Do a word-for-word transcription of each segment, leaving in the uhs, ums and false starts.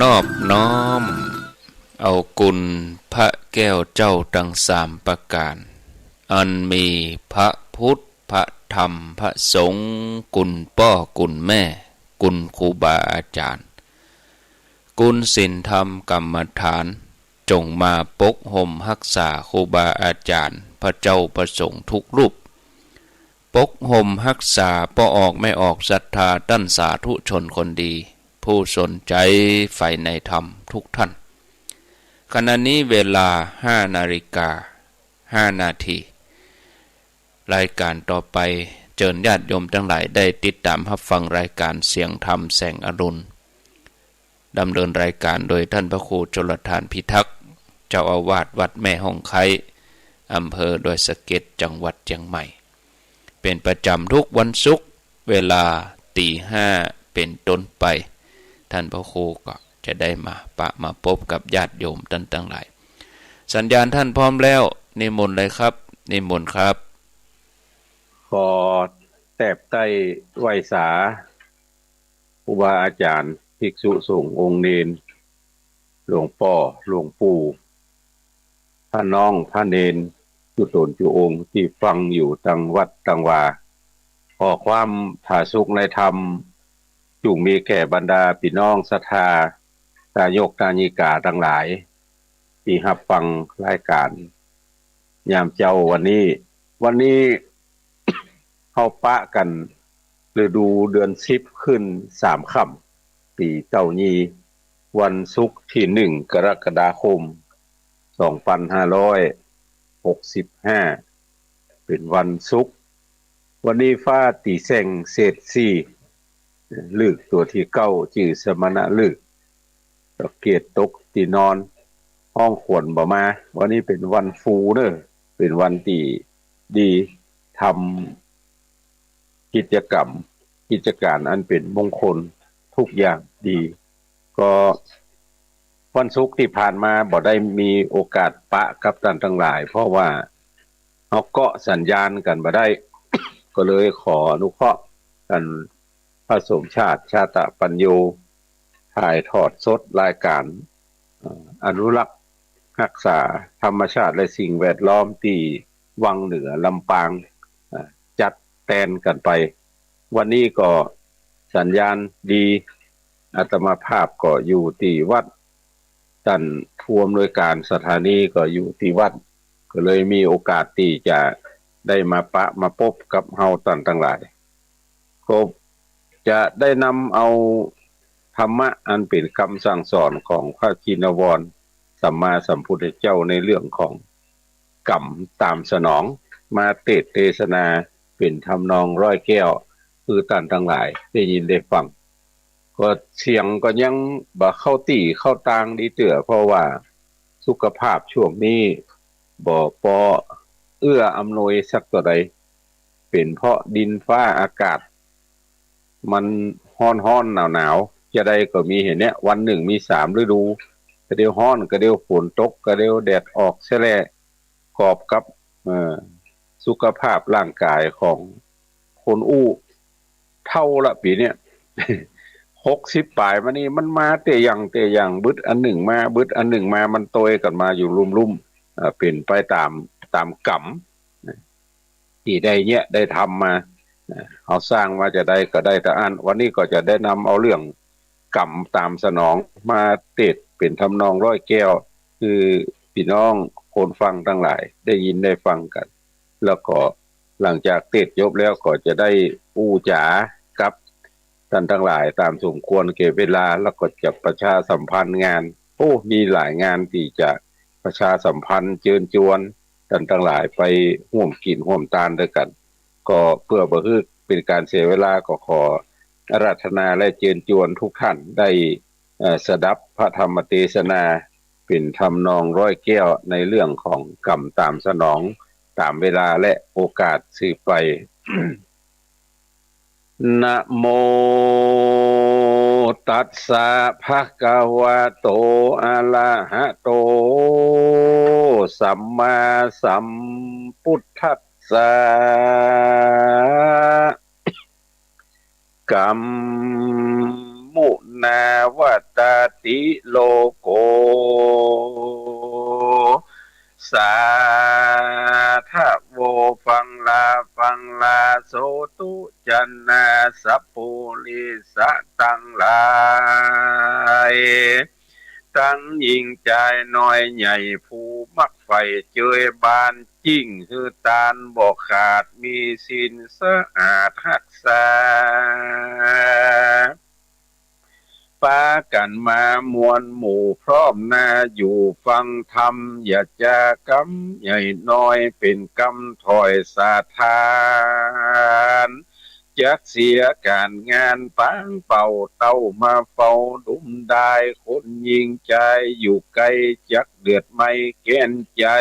นอบน้อมเอาคุณพระแก้วเจ้าตังสามประก๋าน อันมีพระพุทธ พระธรรม พระสงฆ์ คุณป้อ คุณแม่ คุณครูบาอาจ๋ารย์ คุณศีลธรรมกรรมฐาน จ๋งมาปกห่มฮักษาครูบาอาจ๋ารย์ พระเจ้าพระสงฆ์ทุกรูป ปกห่มฮักษาป้อออกแม่ออกศรัทธาต้านสาธุชนคนดี ผู้สนใจ๋ใฝ่ในธรรมทุกท่าน ขณะนี้เวลาห้านาฬิกาห้านาที รายก๋านต่อไป เจิญญาติโยมตังหลายได้ติดต๋ามฮับฟังรายก๋านเสียงธรรมแสงอรุณ ดำเนินรายก๋านโดยต้านพระครูชลทานพิทักษ์ เจ้าอาวาสวัดแม่ฮ่องไคร้ อำเภอดอยสะเก็ด จังหวัดเจียงใหม่ เป๋นประจ๋ำทุกวันศุกร์ เวลาตี๋ห้าเป๋นต้นไป ต้านพระครูก็จะได้มาปะมาปบกับญาติโยมต้านตังหลาย สัญญาณต้านพร้อมแล้ว นิมนต์เลยครับ นิมนต์ครับ ขอแตบใต้ไหว้สา ครูบาอาจ๋ารย์ ภิกษุสงฆ์ องค์เณร หลวงป้อ หลวงปู่ พระน้อง พระเณร จุ๊ต๋นจุ๊องค์ ตี้ฟังอยู่ตังวัดตังวา ขอความผาสุกในธรรม จุ่งมีแก่บรรดาปี้น้องศรัทธา ตายกตายิกาตังหลาย ตี้ฮับฟังรายก๋าน ยามเจ๊าวันนี้ วันนี้ เฮาปะกั๋น ฤดูเดือนสิบขึ้นสามค่ำ ปี๋เต้ายี่ วันศุกร์ตี้หนึ่งกรกฎาคม สองปันห้าร้อยหกสิบห้า เป๋นวันศุกร์ วันนี้ฟ้าตี๋แส่งเศรษฐี ฤกษ์ตั๋วตี้เก้า จื้อสมณะฤกษ์ ก็เกตตกตี้นอน ฮ้องขวัญบ่มา วันนี้เป๋นวันฟูเน่อ เป๋นวันตี้ดี ทำกิจกรรม กิจก๋านอันเป๋นมงคลทุกอย่างดี ก็วันศุกร์ตี้ผ่านมาบ่ได้มีโอกาสปะกับต้านตังหลาย เพราะว่าเฮาเกาะสัญญาณกั๋นบ่ได้ ก็เลยขออนุเคราะห์ต้านพระสมชาติ ชาตะปัญโญ ถ่ายทอดสดรายก๋าน เอ่อ อนุรักษ์ฮักษาธรรมชาติและสิ่งแวดล้อมตี้วังเหนือลำปาง เอ่อ จัดแตนกั๋นไป วันนี้ก็สัญญาณดี อาตมาภาพก็อยู่ตี้วัด ต้านผู้อำนวยก๋านสถานีก็อยู่ตี้วัด ก็เลยมีโอกาสตี้จะได้มาปะมาปบกับเฮาต้านตังหลาย ก็จะได้นำเอาธรรมะอันเป๋นกำสั่งสอนของพระชินวรสัมมาสัมพุทธเจ้าในเรื่องของกรรมต๋ามสนอง มาเตสน์เตสนาเป๋นทำนองร้อยแก้ว หื้อต้านตังหลายได้ยินได้ฟัง ก็เสียงก็ยังบ่เข้าตี้เข้าตางดีเตื้อ เพราะว่าสุขภาพช่วงนี้บ่ปอเอื้ออำนวยสักเต้าใด เป๋นเพราะดินฟ้าอากาศ มันฮ้อนๆ หนาวๆ จาใดก็มี หั้นแหละ วันหนึ่งมีสามฤดู กะเดี่ยวฮ้อน กะเดี่ยวฝนตก กะเดี่ยวแดดออกแซ่แล่ กอบกับ เอ่อ สุขภาพร่างก๋ายของคนอู้เฒ่าละปี๋เนี้ย หกสิบป๋ายมานี่มันมาเตื้ออย่างเตื้ออย่าง บึดอันนึ่งมา บึดอันนึ่งมา มันตวยกั๋นมาอยู่ลุ่มๆ เอ่อ เป๋นไปต๋าม ต๋ามกรรม ตี้ได้เยียะได้ทำมา เฮาสร้างมาจาใดก็ได้เต้าอั้น วันนี้ก็จะได้นำเอาเรื่องกรรมต๋ามสนองมาเตสน์เป๋นทำนองร้อยแก้ว หื้อปี้น้องคนฟังตังหลายได้ยินได้ฟังกั๋น แล้วก็หลังจากเตสน์จบแล้วก็จะได้อู้จ๋ากับต้านตังหลายต๋ามสมควรแก่เวลา แล้วก็จะประชาสัมพันธ์งาน โอ้ มีหลายงานตี้จะประชาสัมพันธ์เจิญจวน ต้านตังหลายไปฮ่วมกิ๋นฮ่วมตานตวยกั๋น ก็เปื้อบ่หื้อเป๋นก๋านเสียเวลา ก็ขออาราธนาและเจิญจวนทุกท่านได้ เอ่อ สดับพระธรรมเตสนา เป๋นทำนองร้อยแก้วในเรื่องของกรรมต๋ามสนอง ต๋ามเวลาและโอกาสสืบไป นะโมตัสสะ ภะคะวะโต อะระหะโต สัมมาสัมพุทธัสสะ กัมมุนาวาตา ติโลโก สาธะโว ฟังลา ฟังลา โสตุจนา สัพปุริสะตังหลาย ตังญิงจายน้อยใหญ่ ผู้มักใฝ่เจยบาน จิ่งหื้อตานบ่ขาด มีศีลสะอาดฮักษา ปากั๋นมามวลหมู่พร้อมนา อยู่ฟังธรรม อย่าจากำใหญ่น้อย เป๋นกำถ้อยสาทาน จักเสียก๋านงานปางเป่า เต้ามาเฝ้าดุมดาย คนญิงจายอยู่ใก้ จักเดือดไหม้แก้นใจ๋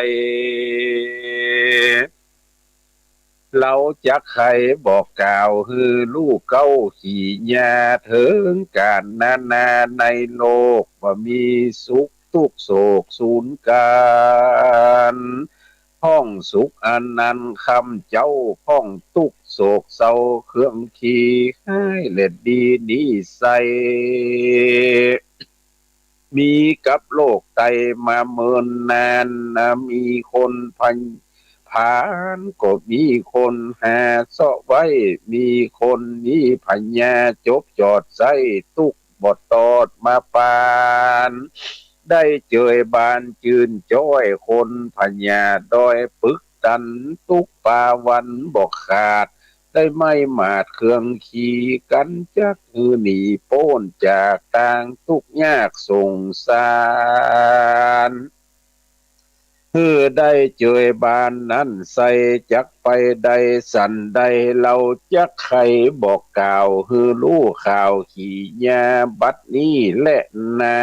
เฮาจักใค่บอกกล่าว หื้อลูกเก๊าขี่ญา เถิงก๋านนานาในโลก บ่มีสุขตุ๊กข์โศกสูญกั๋น พ่องสุขอันนั้น ค่ำเจ๊าพ่องตุ๊กข์โศกเศร้า เครื่องขี้ฮ้ายและดีนิสัย มีกับโลกไตมาเมินนานนะ มีคนพยา ผานก็มีคนหาเซาะไว้ มีคนมีพญาจบจอดใส้ ตุ๊กข์บ่ตอดมาปาน ได้เจยบานจื้นจ้อย คนพญาด้อยปึกตัน ตุ๊กข์ปาวันบ่ขาด ได้ไหม้หมาดเครื่องขี่กั๋น จักหื้อหนีป๊นจากตางตุ๊กข์ยากสงสาร หื้อได้เจยบานนั้นใส่ จักไปได้สันใด เฮาจักใค่บอกกล่าว หื้อฮู้ข่าวขี่ญาบัดนี้แลนา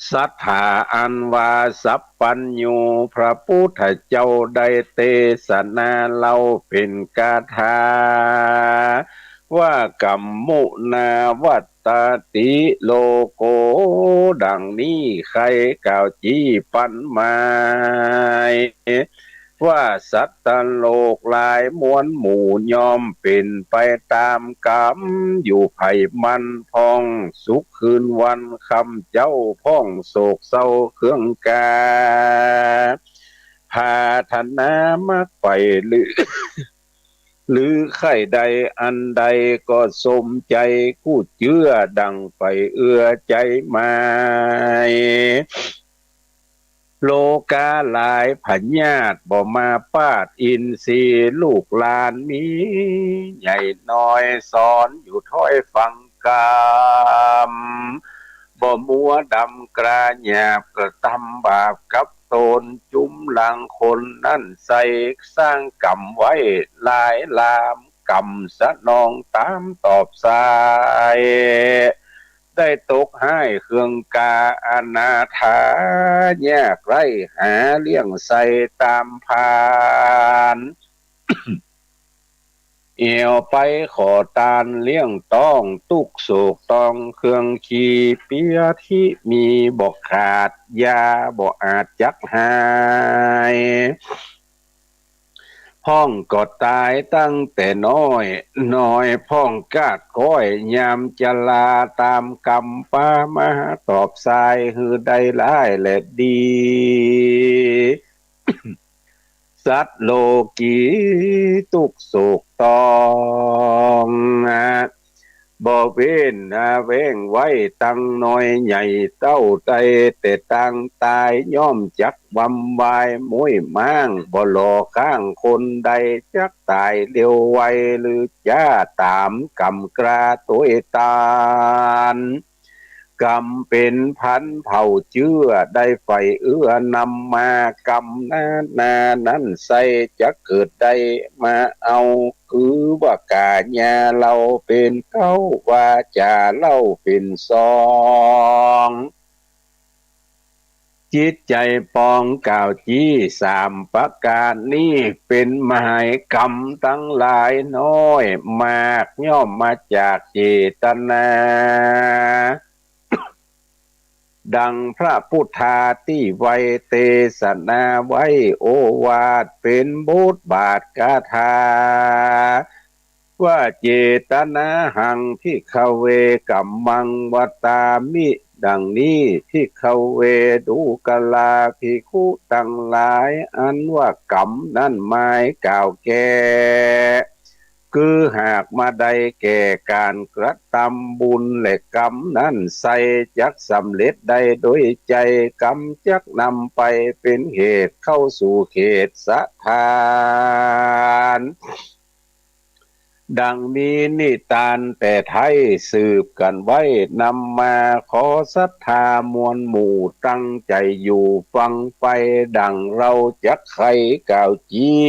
สัตถาอันว่าสัพพัญญู พระปุทธเจ้าได้เตสนาเล่าเป๋นคาถา ว่ากัมมุนาวัตตติโลโก ดังนี้ใค่กล่าวจี้ปันหมาย ว่าสัตว์โลกหลายมวลหมู่ ย่อมเป๋นไปต๋ามกรรม อยู่ใผมันพ่องสุขคืนวัน ค่ำเจ๊าพ่องโศกเศร้าเครื่องกา ผาถนามักใฝ่หรือ หรือใค่ได้อันใดก็สมใจ๋กู้เจื้อ ดั่งใฝ่เอื้อใจ๋หมาย โลกาหลายพญาติบ่มาปาดอินทรีย์ ลูกหลานมีใหญ่น้อย สอนอยู่ถ้อยฟังกำ บ่มัวดำกล้าหยาบกระทำบาปกับต๋น จุมหลังคนนั้นใส่ สร้างกรรมไว้หลายลาม กรรมสนองต๋ามตอบสาย ได้ตกฮ้ายเครื่องกา อนาถายากไร้ หาเลี้ยงใส่ต๋ามผาน เอี่ยวไปขอตานเลี้ยงต้อง ตุ๊กข์โศกต้องเครื่องขี่ เปียที่มีบ่ขาด ยาบ่อาจจักหาย พ่องก็ต๋ายตั้งแต่น้อย น้อยพ่องกาดก้อย ยามจราต๋ามกรรมปามาตอบสาย หื้อได้ร้ายและดี สัตว์โลกีตุ๊กข์โศกต้อง บ่เว้นแว้งไว้ตังน้อยใหญ่เต้า ได้แต่ตางต๋าย ย่อมจักวำวายม้วยม้าง บ่หล่อข้างคนใด จักต๋ายเร็วไวหรือจ๊า ต๋ามกรรมกล้าตวยตาน กรรมเป๋นพันเผ่าเจื้อ ได้ใฝ่เอื้อนำมา กรรมนานานั้นใส่ จักเกิดได้มาเอา คือว่าก๋าญาเฮาเป๋นเก๊า วาจ๋าเฮาเป๋นสอง จิตใจ๋ปองกล่าวจี้สามประก๋านนี้ เป๋นหมายกรรมตังหลายน้อย มากย่อมมาจากเจตนา ดังพระปุทธาตี้ไว้เตสนาไว้ โอวาทเป๋นบทบาทคาถา ว่า เจตนาหัง ภิกขเว กัมมัง วัตตามิ ดังนี้ ภิกขเว ดูกรา ภิกขุตังหลาย อันว่ากัมนั้นหมายกล่าวแก่ คือหากมาได้แก่ก๋านกระตำบุญและกัมนั้นไส้ จักสำเร็จได้โดยใจ๋ กัมจักนำไปเป๋นเหตุเข้าสู่เขตสถาน ดังมีนิตานแต่ไท้สืบกั๋นไว้ นำมาขอศรัทธามวลหมู่ ตั้งใจ๋อยู่ฟังไป ดั่งเฮาจักไขกล่าวจี้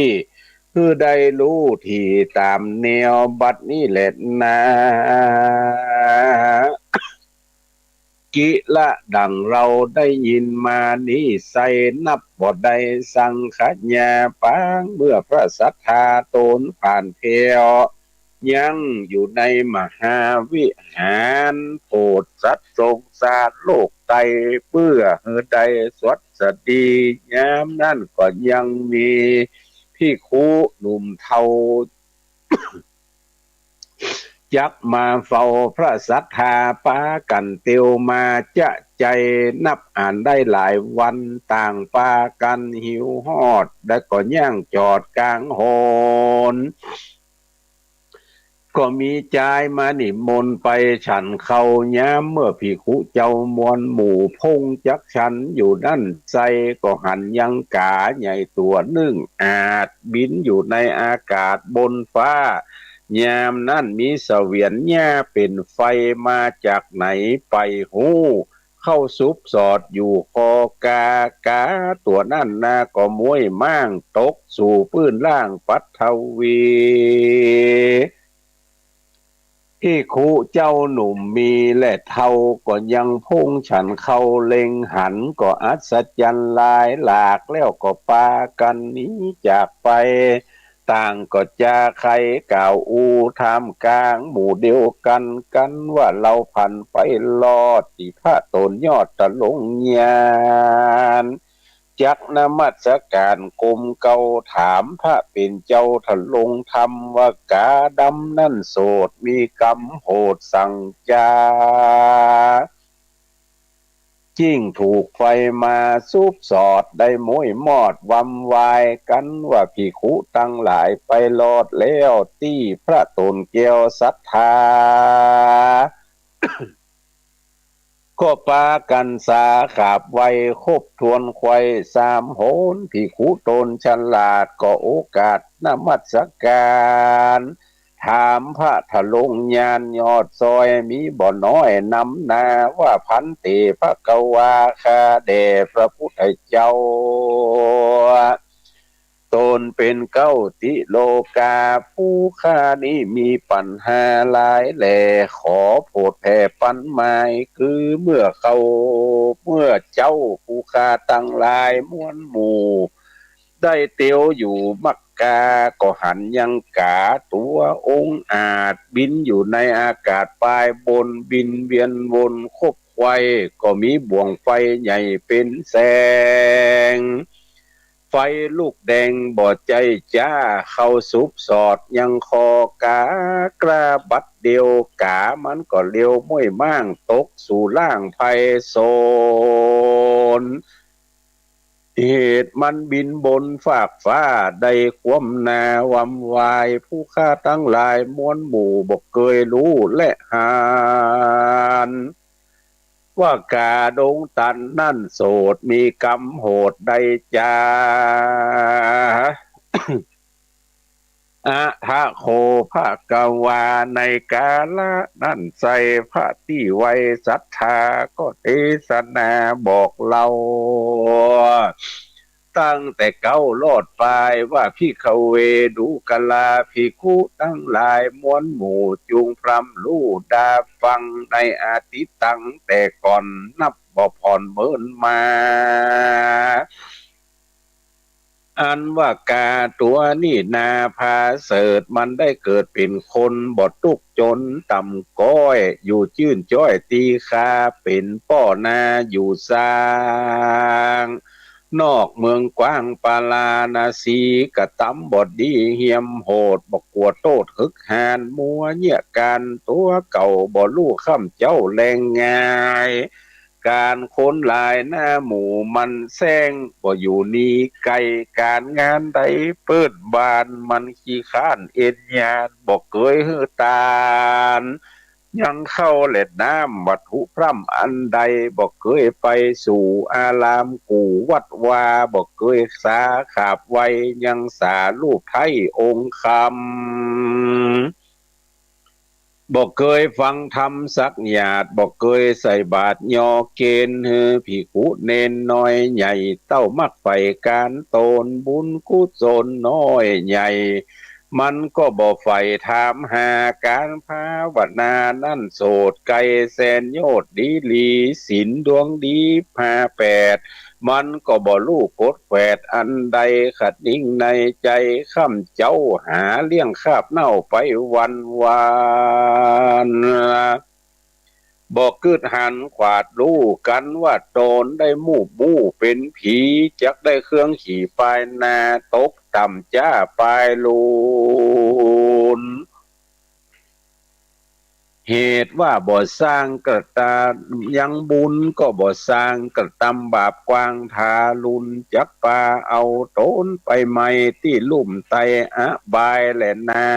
หื้อได้ฮู้ถี่ต๋ามแนวบัดนี้แลนา กิละ ดั่งเฮาได้ยินมานี้ไส้ นับบ่ได้สังขยาปาง เมื่อพระศรัทธาต๋นผ่านแผ้ว ยังอยู่ในมหาวิหาร โผดสัตว์สงสารโลกไต เปื้อหื้อได้สวัสดี ยามนั้นก็ยังมีภิกขุหนุ่มเฒ่า จักมาเฝ้าพระศรัทธา ปากั๋นเตียวมาจะใจ๋ นับอ่านได้หลายวัน ต่างปากั๋นหิวฮอด และก็ย่างจอดก๋างหน ก็มีจายมานิมนต์ไปฉันข้าวยาม เมื่อภิกขุเจ้ามวลหมู่พ่งจักฉันอยู่นั้นไส้ ก็หันยังก๋าใหญ่ตั๋วนึ่งอาด บินอยู่ในอากาศบนฟ้า ยามนั้นมีเสวียนหญ้าเป๋นไฟมาจากไหนไปฮู้ เข้าสุบสอดอยู่คอกา ก๋าตั๋วนั้นนาก็ม้วยม่างตกสู่ปื้นล่างปัฐวี ภิกขุเจ้าหนุ่มมีและเฒ่าก็ยังพ่งฉันข้าวเล็งหัน ก็อัศจรรย์หลายหลาก แล้วก็ปากั๋นหนีจากไป ต่างก็จาไขกล่าวอู้ ท่ามกลางหมู่เดียวกั๋น กั๋นว่า เฮาผันไปรอดตี้พระต๋นยอดทรงญาณ จักนมัสก๋านก้มเก้าถาม พระเป๋นเจ้าทรงธรรมว่า ก๋าดำนั้นโสด มีกรรมโหดสังจา จึ่งถูกไฟมาสุบสอด ได้ม้วยมอดวำวาย กั๋นว่าภิกขุตังหลายไปรอดแล้ว ตี้พระต๋นแก้วศรัทธา ก็ปากั๋นสาขาบไหว้ครบถ้วนไขว่สามหน ภิกขุต๋นฉลาดก็โอกาสนมัสก๋าน ถามพระทรงญาณยอดซอย มีบ่น้อยนำหน้าว่า ภันเต ภะคะวา ข้าแด่พระพุทธเจ้า ต๋นเป๋นเก๊าติโลกา ผู้ข้านี้มีปัญหาหลายแหล่ ขอโผดแผ่ปันหมาย คือเมื่อเขา เมื่อเจ้าผู้ข้าตังหลายมวลหมู่ ได้เตียวอยู่มักกา ก็หันยังก๋าตั๋วองอาจ บินอยู่ในอากาศปายบน บินเวียนวนคบไขว่ ก็มีบ่วงไฟใหญ่เป๋นแสง ไฟลุกแดงบ่ใจ้จ๊า เข้าสุบสอดยังคอกา กล้าบัดเดียวก๋ามันก็เลียวม้วยม่างตกสู่ล่างไพศาล เหตุมันบินบนฟากฟ้า ได้คว่ำหน้าวำวาย ผู้ข้าตังหลายมวลหมู่บ่เกยฮู้และหัน ว่าก๋าดงตันนั้นโสด มีกรรมโหดใดจา อะถะโข ภะคะวา ในกาละนั้นไส้ พระตี้ไว้ศรัทธาก็เตสนาบอกเล่า ตั้งแต่เก๊ารอดปายว่า ภิกขเว ดูกรา ภิกขุตังหลายมวลหมู่ จุ่งพร่ำฮู้ดาฟัง ในอดีตตั้งแต่ก่อน นับบ่ผ่อนเมินมา อันว่าก๋าตั๋วนี้นาผาเสริฐ มันได้เกิดเป๋นคนบ่ตุ๊กจนต่ำก๊อย อยู่จื้นจ้อยตี้ข้าเป๋นป้อนาอยู่สร้าง นอกเมืองกว้างปาราณสี กระตำบ่ดีเหี่ยมโหด บ่กั๋วโต้ษหึกหาญ มัวเยียะก๋านตั๋วเก่า บ่ฮู้ค่ำเจ๊าแลงง่าย ก๋านคนหลายหน้าหมู่มันแซ้ง บ่อยู่หนีไก๋ ก๋านงานใดเปิ้นบ้าน มันขี้คร้านเอ็นยาน บ่เกยหื้อตาน ยังข้าวและน้ำ วัตถุพร่ำอันใด บ่เกยไปสู่อารามกู่วัดวา บ่เกยสาขาบไหว้ ยังสารูปไท้องค์คำ บ่เกยฟังธรรมสักหยาด บ่เกยใส่บาตรยอเกณฑ์ หื้อภิกขุเณรน้อยใหญ่ เต้ามักใฝ่ก๋านต๋น บุญกุศลน้อยใหญ่ มันก็บ่ใฝ่ถามหา ก๋านภาวนานั้นโสดไก๋ แสนโยชน์ดีหลี ศีลดวงดีห้าแปด มันก็บ่ฮู้กฎแขวดอันใด ขัดนิ่งในใจ๋ค่ำเจ๊า หาเลี้ยงคาบเน่าไปวันวาน บ่กึ๊ดหันขวาดฮู้ กั๋นว่าต๋นได้มูบมู่เป๋นผี จักได้เครื่องขี่ปายหน้า ตกต่ำจ๊าปายลูน เหตุว่าบ่สร้างกระตำยังบุญ ก็บ่สร้างกระตำบาปกว้างทารุณ จักปาเอาต๋นไปไหม้ตี้ลุ่มไตอบายแลนา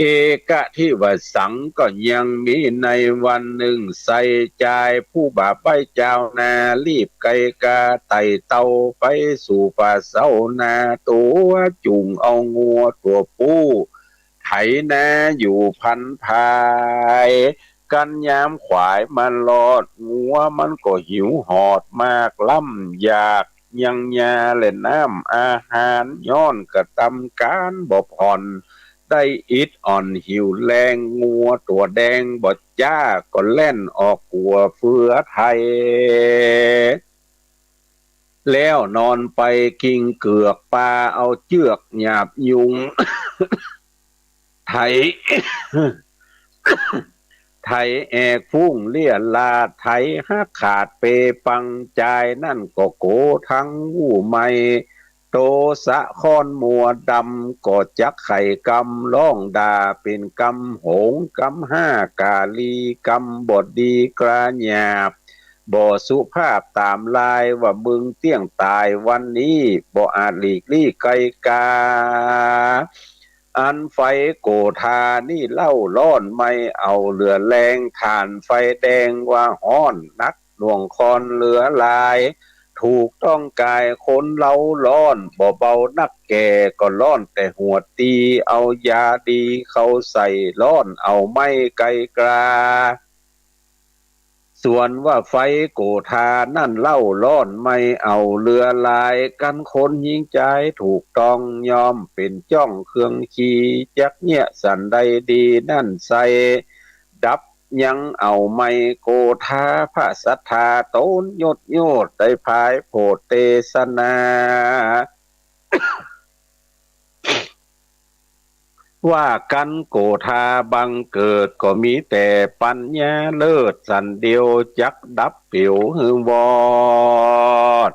เอกทิวสัง ก็ยังมีในวันนึ่ง ใส่จายผู้บ่าใบ้จาวนา รีบไก๋กาไต่เต้าไปสู่ป่าเซานา ตั๋วจุ่งเอางัวตั๋วผู้ ไถนาอยู่พันภาย กั๋นยามขวายมารอด งัวมันก็หิวหอดมากล้ำ อยากยังหญ้าและน้ำอาหาร ย้อนกระตำก๋านบ่ผ่อน ได้อิดอ่อนหิวแรง งัวตั๋วแดงบ่จ๊า ก็แล่นออกกั๋วเฟือไถ แล้วนอนไปกิ่งเกือก ปาเอาเจื้อกหยาบยุง ไถ ไถแอกฟุ้งเลี้ยราด ไถหักขาดเปปัง จายนั้นก็โก๋ทั้งฮู้ไหม้ โตสะค้อนมัวดำ ก็จักไขกำร้องด่า เป๋นกำโหงกำห้ากาลี กำบ่ดีกาหยาบ บ่สุภาพต๋ามลาย ว่ามึงเตี้ยงต๋ายวันนี้ บ่อาจหลีกลี้ไก๋กา อันไฟโกธานี่เล่าร้อนไหม้ เอาเหลือแฮง ถ่านไฟแดงว่าฮ้อนนัก หน่วงคอนเหลือหลาย ถูกต้องกายคนเฮาร้อน บ่เบานักแก่ก็ร้อนแต่หัวตี เอายาดีเข้าใส่ ร้อนเอาไหม้ไก๋กา ส่วนว่าไฟโกธานั้นเล่าร้อนไหม้ เอาเหลือหลาย กั๋นคนญิงจายถูกต้อง ย่อมเป๋นจ้องเครื่องขี่ จักเยียะสันใดดีนั้นใส่ ดับยังเอาไหม้โกธา พระศรัทธาต๋นยศโยชน์ ได้ผายโผดเตสนา ว่ากั๋นโกธาบังเกิด ก็มีแต่ปั๋ญญาเลิศสันเดียว จักดับเปลวหื้อวอด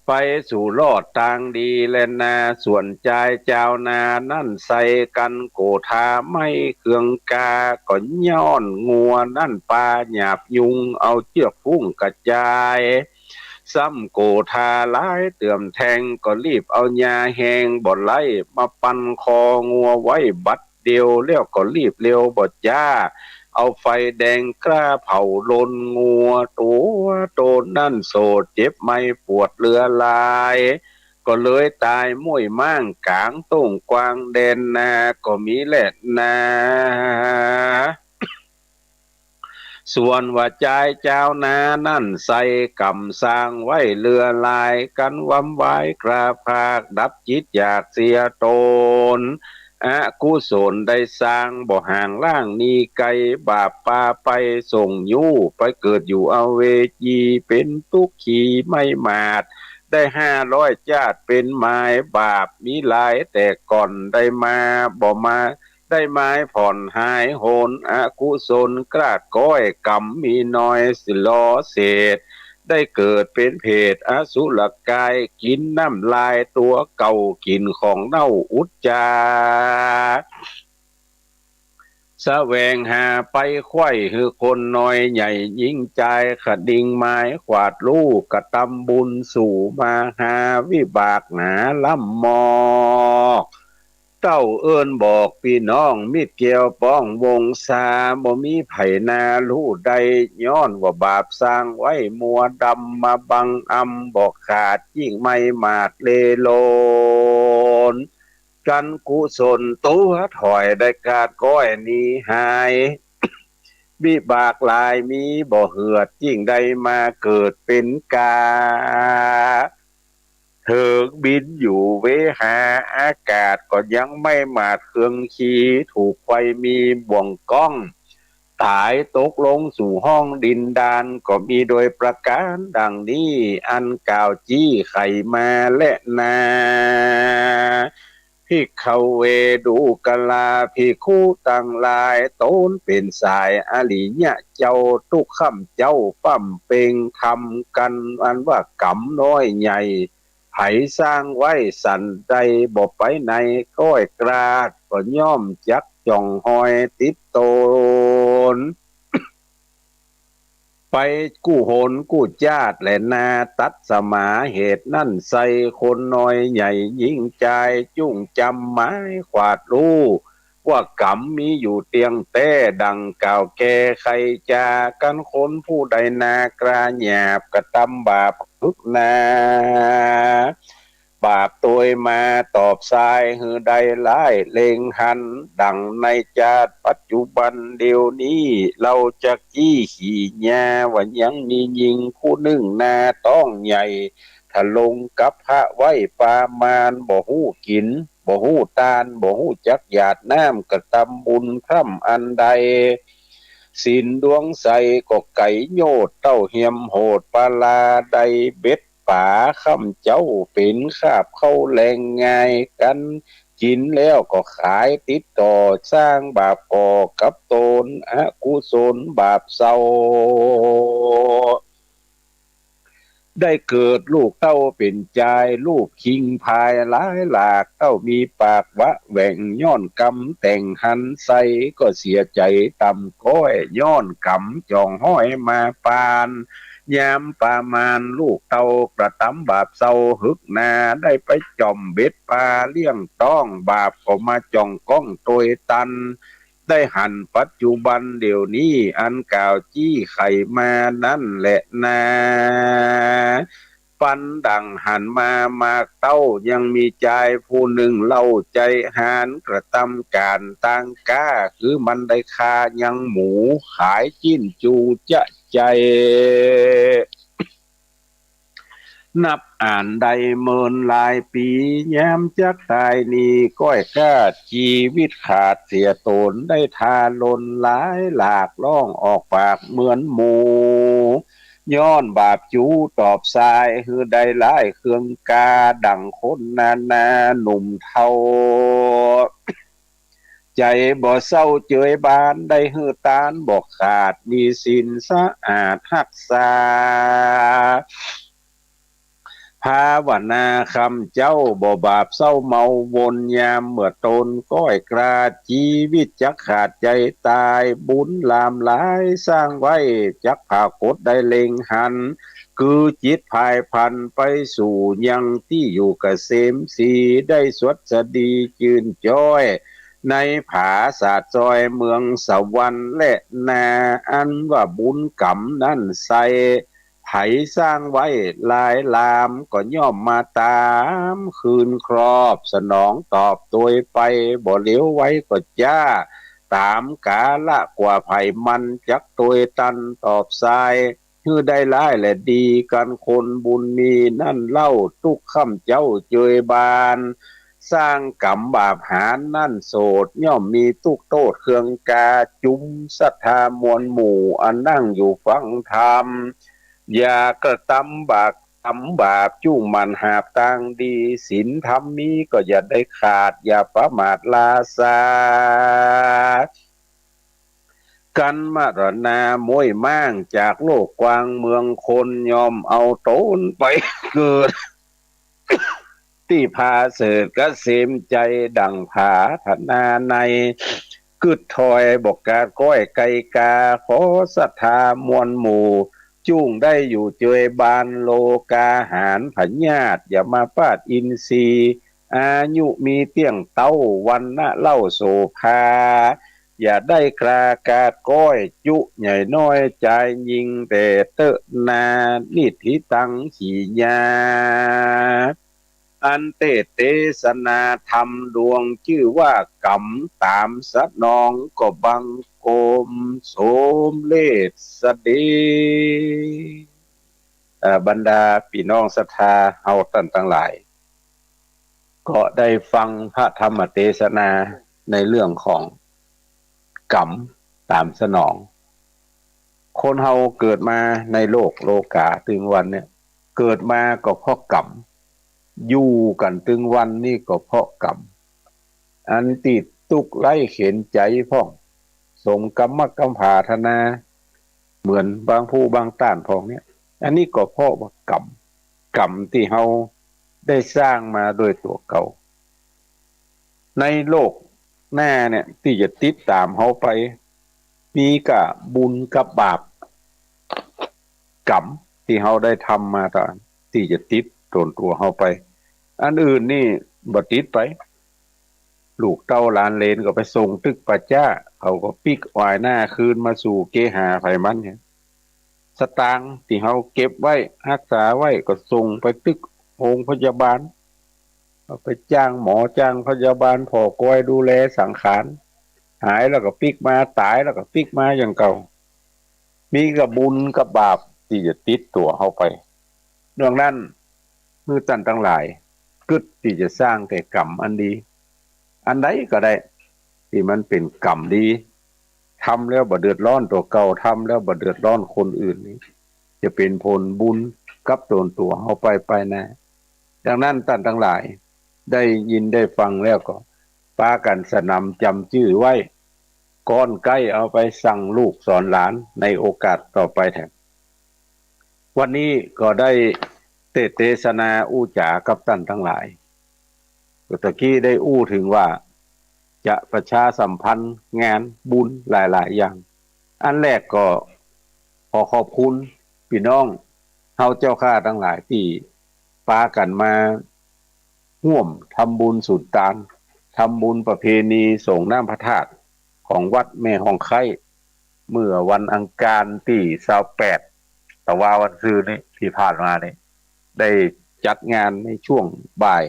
ไปสู่รอดตางดีแลนา ส่วนจายจาวนานั้นใส่ กั๋นโกธาไหม้เครื่องกา ก็ย้อนงัวนั้นปาหยาบยุง เอาเจื้อกฟุ้งกระจาย ซ้ำโกธาหลายเตื้อมแทง ก็รีบเอาหญ้าแฮงบ่ไล้ มาปั่นคองัวไว้บัดเดียว แล้วก็รีบเร็วบ่จ๊า เอาไฟแดงกล้าเผาลนงัว ตั๋วต๋นนั้นโสดเจ็บไหม้ปวดเหลือหลาย ก็เลยต๋ายม้วยม้างก๋างต้งกว้างแดนนา ก็มีแลนา ส่วนว่าจายจาวนานั้นใส่ ก๋ำสร้างไว้เหลือหลาย กั๋นวำวายกราบขาก ดับจิตอยากเสียต๋น อกุศลได้สร้างบ่ห่างล้างหนีไก๋ บาปปาไปส่งยู้ ไปเกิดอยู่อเวจี เป๋นตุ๊กขีไม่หมาด ได้ห้าร้อยจ้าดเป๋นหมาย บาปมีหลายแต่ก่อน ได้มาบ่มา ได้ไม้ผ่อนหายโหน อกุศลกล้าก้อย ก๋ำมีน้อยสิลอเศษ ได้เกิดเป๋นเปรตอสุรกาย กิ๋นน้ำลายตั๋วเก่า กิ๋นของเน่าอุจจา แสวงหาไปใคว่หื้อคนน้อยใหญ่ญิงจาย คะนิงไม้ขวาดลู่ กระตำบุญสู่มาหา วิบากหนาล้ำมอก เต้าเอิ้นบอกปี้น้องมิตรแก้วป้องวงศา บ่มีใผนาฮู้ได้ ย้อนว่าบาปสร้างไว้มัวดำ มาบังอำบ่ขาด ยิ่งไหม้หมาดเลโลน กั๋นกุศลตั๋วถ่อย ได้ขาดก้อยหนีหาย วิบากหลายมีบ่เหือด ยิ่งได้มาเกิดเป๋นกา เถิงบินอยู่เวหาอากาศ ก็ยังไหม้หมาดเครื่องขี่ ถูกไฟมีบ่วงก๊อง ต๋ายตกลงสู่ห้องดินดาน ก็มีโดยประก๋านดังนี้ อันกล่าวจี้ไขมาแลนา ภิกขเว ดูกราภิกขุตังหลาย ต๋นเป๋นสายอริยะเจ้า ตุ๊กข้ำเจ้าป้ำเป็งธรรมกั๋น อันว่ากรรมน้อยใหญ่ ใผสร้างไว้สันใด บ่ไปไหนก้อยกราด ก็ย่อมจักจ่องฮอยติดต๋น ไปกู้หนกู้จาติแลนา ตั๊ดสมาเหตุนั้นไส้ คนน้อยใหญ่ญิงจาย จุ่งจ๋ำไม้ขวาดลู่ ว่ากรรมมีอยู่เตี้ยงแต๊ ดังกล่าวแก่ไขจากั๋น คนผู้ใดนากล้าหยาบ กระตำบาปหึกหนา บาปตวยมาตอบสาย หื้อได้ร้ายเล็งหัน ดังในจาติปัจจุบันเดี๋ยวนี้ เฮาจักอี้ขี่ยา ว่ายังมีญิงผู้นึ่งนาต๊องใหญ่ ทะลงกับพระไว้ปามาน บ่ฮู้กิ๋น บ่ฮู้ตาน บ่ฮู้จักหยาดน้ำ กระตำบุญพร่ำอันใด ศีลดวงใสก็ไก๋โยชน์ เต้าเหียมโหดปาลา ได้เบ็ดป๋าข้ำเจ้า เป๋นคาบเข้าแลงง่ายกั๋น กิ๋นแล้วก็ขายติดต่อ สร้างบาปก่อกับต๋น อกุศลบาปเศร้า ได้เกิดลูกเต้าเป๋นจาย ลูกคิงพายหลายหลาก เต้ามีปากวะแหว่ง ย้อนกรรมแต่งหันไส้ ก็เสียใจ๋ต่ำก้อย ย้อนกรรมจ่องฮอยมาปาน ยามปามานลูกเต้ากระตำบาปเศร้าหึกหนา ได้ไปจ่อมเบ็ดปาเลี้ยงต๊อง บาปก็มาจ่องก้องตวยตัน ได้หันปัจจุบันเดี๋ยวนี้ อันกล่าวจี้ไขมานั้นแลนา ปันดังหันมาหมากเต้า ยังมีจายผู้นึ่งเล่าใจ๋หาญ กระตำก๋านตางก๊า คือมันได้ฆ่ายังหมู ขายจิ๊นจูจะใจ๋ นับอ่านได้เมินหลายปี๋ ยามจักต๋ายนี้ ก้อยกล้าจีวิตขาดเสียต๋น ได้ทารุณหลายหลาก ฮ้องออกปากเหมือนหมู ย้อนบาปจูตอบสาย หื้อได้ร้ายเคืองกา ดังคนนานาหนุ่มเฒ่า ใจ๋บ่เศร้าเจยบาน ได้หื้อตานบ่ขาด มีศีลสะอาดฮักษา ภาวนาคำเจ้า บ่บาปเศร้าเมาวน ยามเมื่อต๋นก้อยกล้าจีวิตจักขาดใจ๋ต๋าย บุญหลามหลายสร้างไว้ จักผากฏได้เล็งหัน คือจิตผายพลันไปสู่ยังตี้อยู่เกษมศรี ได้สวัสดีจืนจ้อย ในผาสาดซอยเมืองสวรรค์แลนา อันว่าบุญกรรมนั้นไส้ ไผสร้างไว้หลายหลาม ก็ย่อมมาต๋ามคืนครอบ สนองตอบตวยไป บ่เหลียวไว้ก็จ๊า ต๋ามกาละกว่าใผมันจักตวยตันตอบสาย หื้อได้ร้ายและดีกั๋น คนบุญมีนั้นเล่า ตุ๊กข้ำเจ้าเจยบาน สร้างกรรมบาปหาญนั้นโสด ย่อมมีตุ๊กโต้ษเคืองกา จุมศรัทธามวลหมู่ อันนั่งอยู่ฟังธรรม อย่ากระตำบาป ตำบาป จุ่งหมั่นหาบตางดี ศีลธรรมมีก็อย่าได้ขาด อย่าประมาทลาซา กันมรณาม้วยม่างจากโลกกว้างเมืองคน ย่อมเอาต๋นไปเกิด ตี้ผาเสริฐเกษมไชยดั่งผาถนาใน กึ๊ดถอยบ่กาดก้อยไกลกา ขอศรัทธามวลหมู่ จุ่งได้อยู่เจยบาน โลกาหารพยาธิ ยมบาทอินทรีย์ อายุมีเตี้ยงเต๊า วรรณะเล่าโสภา อย่าได้คลากาดก้อย จุใหญ่น้อยจายยิ่งแต่เต๊อะนา นิทธิตัง ขีญา อันเตสน์เตสนาธรรมดวงจื้อว่ากรรม ต๋ามสนองก็บังคมสมเร็จเสด็จ เอ่อ บรรดาปี้น้องศรัทธาเฮาต้านตังหลาย ก็ได้ฟังพระธรรมเตสนาในเรื่องของกรรมต๋ามสนอง คนเฮาเกิดมาในโลกโลก๋าตึงวันเนี่ย เกิดมาก็เพราะกรรม อยู่กั๋นตึงวันนี้ก็เพราะกรรม อันตี้ตุ๊กข์ไร้เข็ญใจ๋พ่อง สมกำหมากำผาถนา เหมือนบางผู้บางต้านพ่องเนี่ย อันนี้ก็เพราะว่ากรรม กรรมตี้เฮาได้สร้างมาโดยตั๋วเก่า ในโลกหน้าเนี่ยตี้จะติดต๋ามเฮาไป มีก้าบุญกับบาป กรรมตี้เฮาได้ทำมาต๋างตี้จะติดตนตั๋วเฮาไป อันอื่นนี่บ่ติดไป ลูกเต้าหลานเหลนก็ไปส่งตึกป่าจ๊า เขาก็ปิ๊กอายหน้าคืนมาสู่เกหาไผมันเนี่ย สตางค์ตี้เฮาเก็บไว้ ฮักษาไว้ก็ส่งไปตึกโฮงพยาบาล เอาไปจ้างหมอจ้างพยาบาลผ่อกอยดูแลสังขาร หายแล้วก็ปิ๊กมา ต๋ายแล้วก็ปิ๊กมาอย่างเก่า มีก้าบุญกับบาปตี้จะติดตั๋วเฮาไป ดังนั้น หื้อต้านตังหลาย กึ๊ดตี้จะสร้างแต่กรรมอันดี อันใดก็ได้ ตี้มันเป๋นกรรมดี ทำแล้วบ่เดือดร้อนตั๋วเก่า ทำแล้วบ่เดือดร้อนคนอื่นนี่ จะเป๋นผลบุญกับตนตั๋วเฮาไปไปหน้า ดังนั้นต้านตังหลาย ได้ยินได้ฟังแล้วก็ ปากั๋นสนำจ๋ำจื้อไว้ ก่อนใก้เอาไปสั่งลูกสอนหลานในโอกาสต่อไปแทน วันนี้ก็ได้เตสน์เตสนาอู้จ๋ากับต้านตังหลาย ก็ตะกี้ได้อู้เถิงว่า จะประชาสัมพันธ์งานบุญหลายๆ อย่าง อันแรกก็ขอขอบคุณปี้น้องเฮาเจ้าข้าตังหลายตี้ปากั๋นมาฮ่วมทำบุญสุนตาน ทำบุญประเพณีสรงน้ำพระธาตุของวัดแม่ฮ่องไคล้ เมื่อวันอังคารตี้ซาวแปด ตะวาวันซืนนี้ตี้ผ่านมานี่ ได้จัดงานในช่วงบ่าย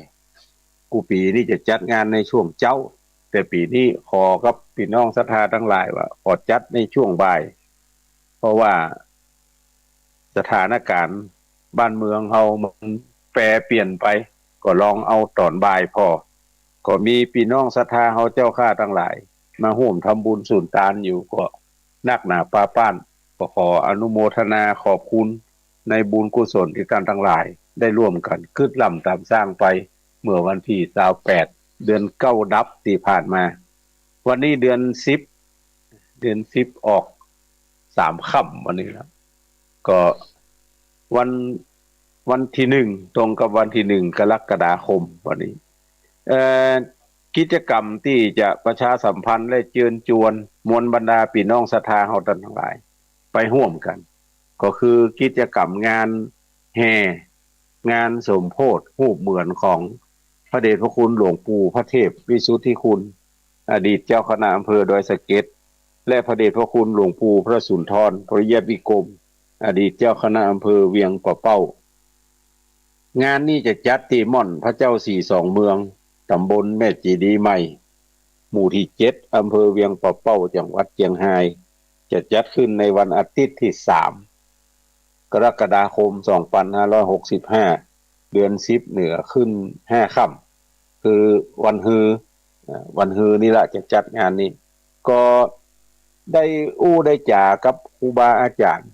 กู้ปี๋นี่จะจัดงานในช่วงเจ๊า แต่ปี๋นี้ขอกับปี้น้องศรัทธาตังหลายว่าขอจัดในช่วงบ่าย เพราะว่าสถานการณ์บ้านเมืองเฮามันแปรเปลี่ยนไป ก็ลองเอาต๋อนบ่ายผ่อ ก็มีปี้น้องศรัทธาเฮาเจ้าข้าตังหลาย มาฮ่วมทำบุญสุนตานอยู่ก็นักหนาปาป้าน ก็ขออนุโมทนาขอบคุณในบุญกุศลตี้ต้านตังหลายได้ฮ่วมกั๋นกึ๊ดลำต๋ามสร้างไป เมื่อวันตี้ซาวแปด เดือนเก้าดับตี้ผ่านมา วันนี้เดือนสิบ เดือนสิบออกสามค่ำวันนี้แล้ว ก็วัน วันตี้หนึ่ง ตรงกับวันตี้หนึ่งกรกฎาคมวันนี้ เอ่อ กิจกรรมตี้จะประชาสัมพันธ์และเจิญจวนมวลบรรดาปี้น้องศรัทธาเฮาต้านตังหลาย ไปฮ่วมกั๋น ก็คือกิจกรรมงานแห่ งานสมโภชฮูปเหมือนของพระเดชพระคุณหลวงปู่พระเทพวิสุทธิคุณ อดีตเจ้าคณะอำเภอดอยสะเก็ด และพระเดชพระคุณหลวงปู่พระสุนทร ปริยัติวิกรม อดีตเจ้าคณะอำเภอเวียงป่าเป้า งานนี้จะจัดตี้ม่อนพระเจ้าสี่สองเมือง ต๋ำบลแม่เจดีย์ใหม่ หมู่ตี้เจ็ด อำเภอเวียงป่าเป้า จังหวัดเจียงฮาย จะจัดขึ้นในวันอาทิตย์ตี้สาม กรกฎาคม สองพันห้าร้อยหกสิบห้า เดือนสิบเหนือขึ้นห้าค่ำ คือวันฮือ อ่า วันฮือนี่ละจะจัดงานนี้ ก็ได้อู้ได้จ๋ากับครูบาอาจ๋ารย์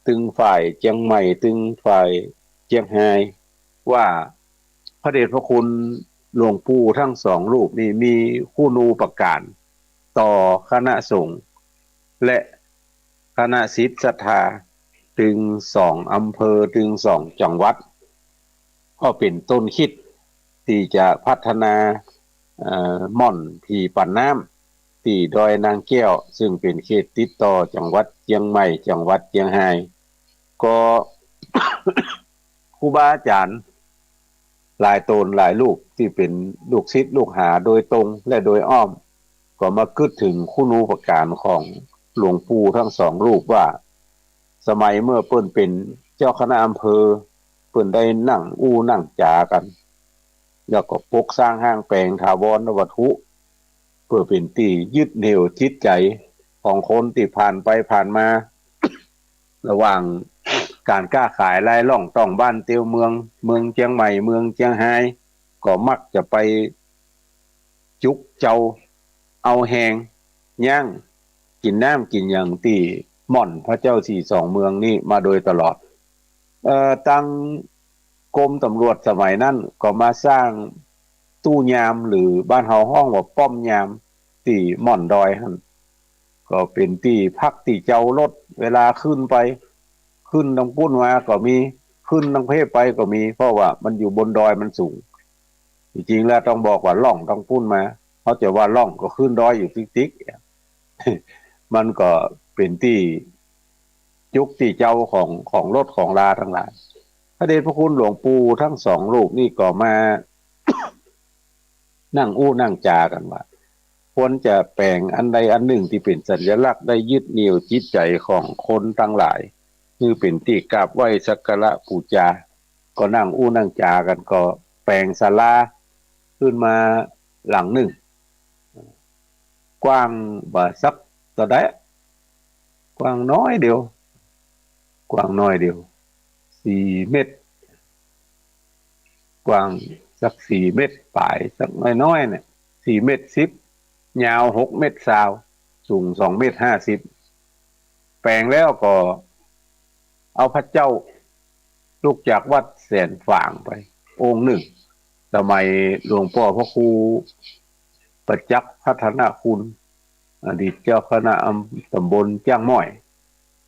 ตึงฝ่ายเจียงใหม่ ตึงฝ่ายเจียงฮาย ว่าพระเดชพระคุณหลวงปู่ทั้งสองรูปนี่มีคุณูปการต่อคณะสงฆ์ และคณะศิษย์ศรัทธา ตึงสองอำเภอ ตึงสองจังหวัด ก็เป๋นต้นคิดตี้จะพัฒนา เอ่อ ม่อนผีปั่นน้ำ ตี้ดอยนางแก้ว ซึ่งเป๋นเขตติดต่อจังหวัดเจียงใหม่ จังหวัดเจียงฮาย ก็ ครูบาอาจ๋ารย์หลายต๋นหลายรูปตี้เป๋นลูกศิษย์ลูกหาโดยตรงและโดยอ้อม ก็มากึ๊ดเถิงคุณูปการของหลวงปู่ตึงสองรูปว่า สมัยเมื่อเปิ้นเป๋นเจ้าคณะอำเภอ เปิ้นได้นั่งอู้นั่งจ๋ากั๋น แล้วก็ปกสร้างห้างแป๋งถาวรวัตถุ เปื้อเป๋นตี้ยึดเหนี่ยวจิตใจ๋ของคนตี้ผ่านไปผ่านมา ระหว่างก๋านก้าขายลายล่องต้องบ้านเตียวเมือง เมืองเจียงใหม่ เมืองเจียงฮาย ก็มักจะไปจุกเจา เอาแฮง ย่าง กิ๋นน้ำกิ๋นหยังตี้ม่อนพระเจ้าสี่สองเมืองนี้มาโดยตลอด เอ่อ ตังกรมตำรวจสมัยนั้นก็มาสร้างตู้ยาม หรือบ้านเฮาฮ้องว่าป้อมยาม ตี้ม่อนดอยหั้น ก็เป๋นตี้พักตี้เจารถ เวลาขึ้นไป ขึ้นตังปุ้นมาก็มี ขึ้นตังเพไปก็มี เพราะว่ามันอยู่บนดอยมันสูง จริงๆ แล้วต้องบอกว่าล่องตังปุ้นมา เฮาจะว่าล่องก็ขึ้นดอยอยู่ติ๊กๆ มันก็เป๋นตี้จุกตี้เจาของ ของรถของลาตังหลาย พระเดชพระคุณหลวงปู่ตึงสองรูปนี้ก็มา นั่งอู้นั่งจ๋ากั๋นว่า ควรจะแป๋งอันใดอันนึ่งตี้เป๋นสัญลักษณ์ได้ยึดเหนี่ยวจิตใจ๋ของคนตังหลาย หื้อเป๋นตี้กราบไหว้สักการะปู๋จา ก็นั่งอู้นั่งจ๋ากั๋น ก็แป๋งศาลาขึ้นมาหลังนึ่ง กว้างบ่สักเต้าใด กว้างน้อยเดียว กว้างน้อยเดียว สี่เมตร กว้างสักสี่เมตรป๋าย สักน้อยๆ เนี่ย สี่เมตรสิบ ยาวหกเมตรซาว สูงสองเมตรห้าสิบ แป๋งแล้วก็เอาพระเจ้าลุกจากวัดแสนฝางไปองค์นึ่ง สมัยหลวงป้อพระครูประจักษ์พัฒนคุณ อดีตเจ้าคณะอำ ตำบลจ้างม้อย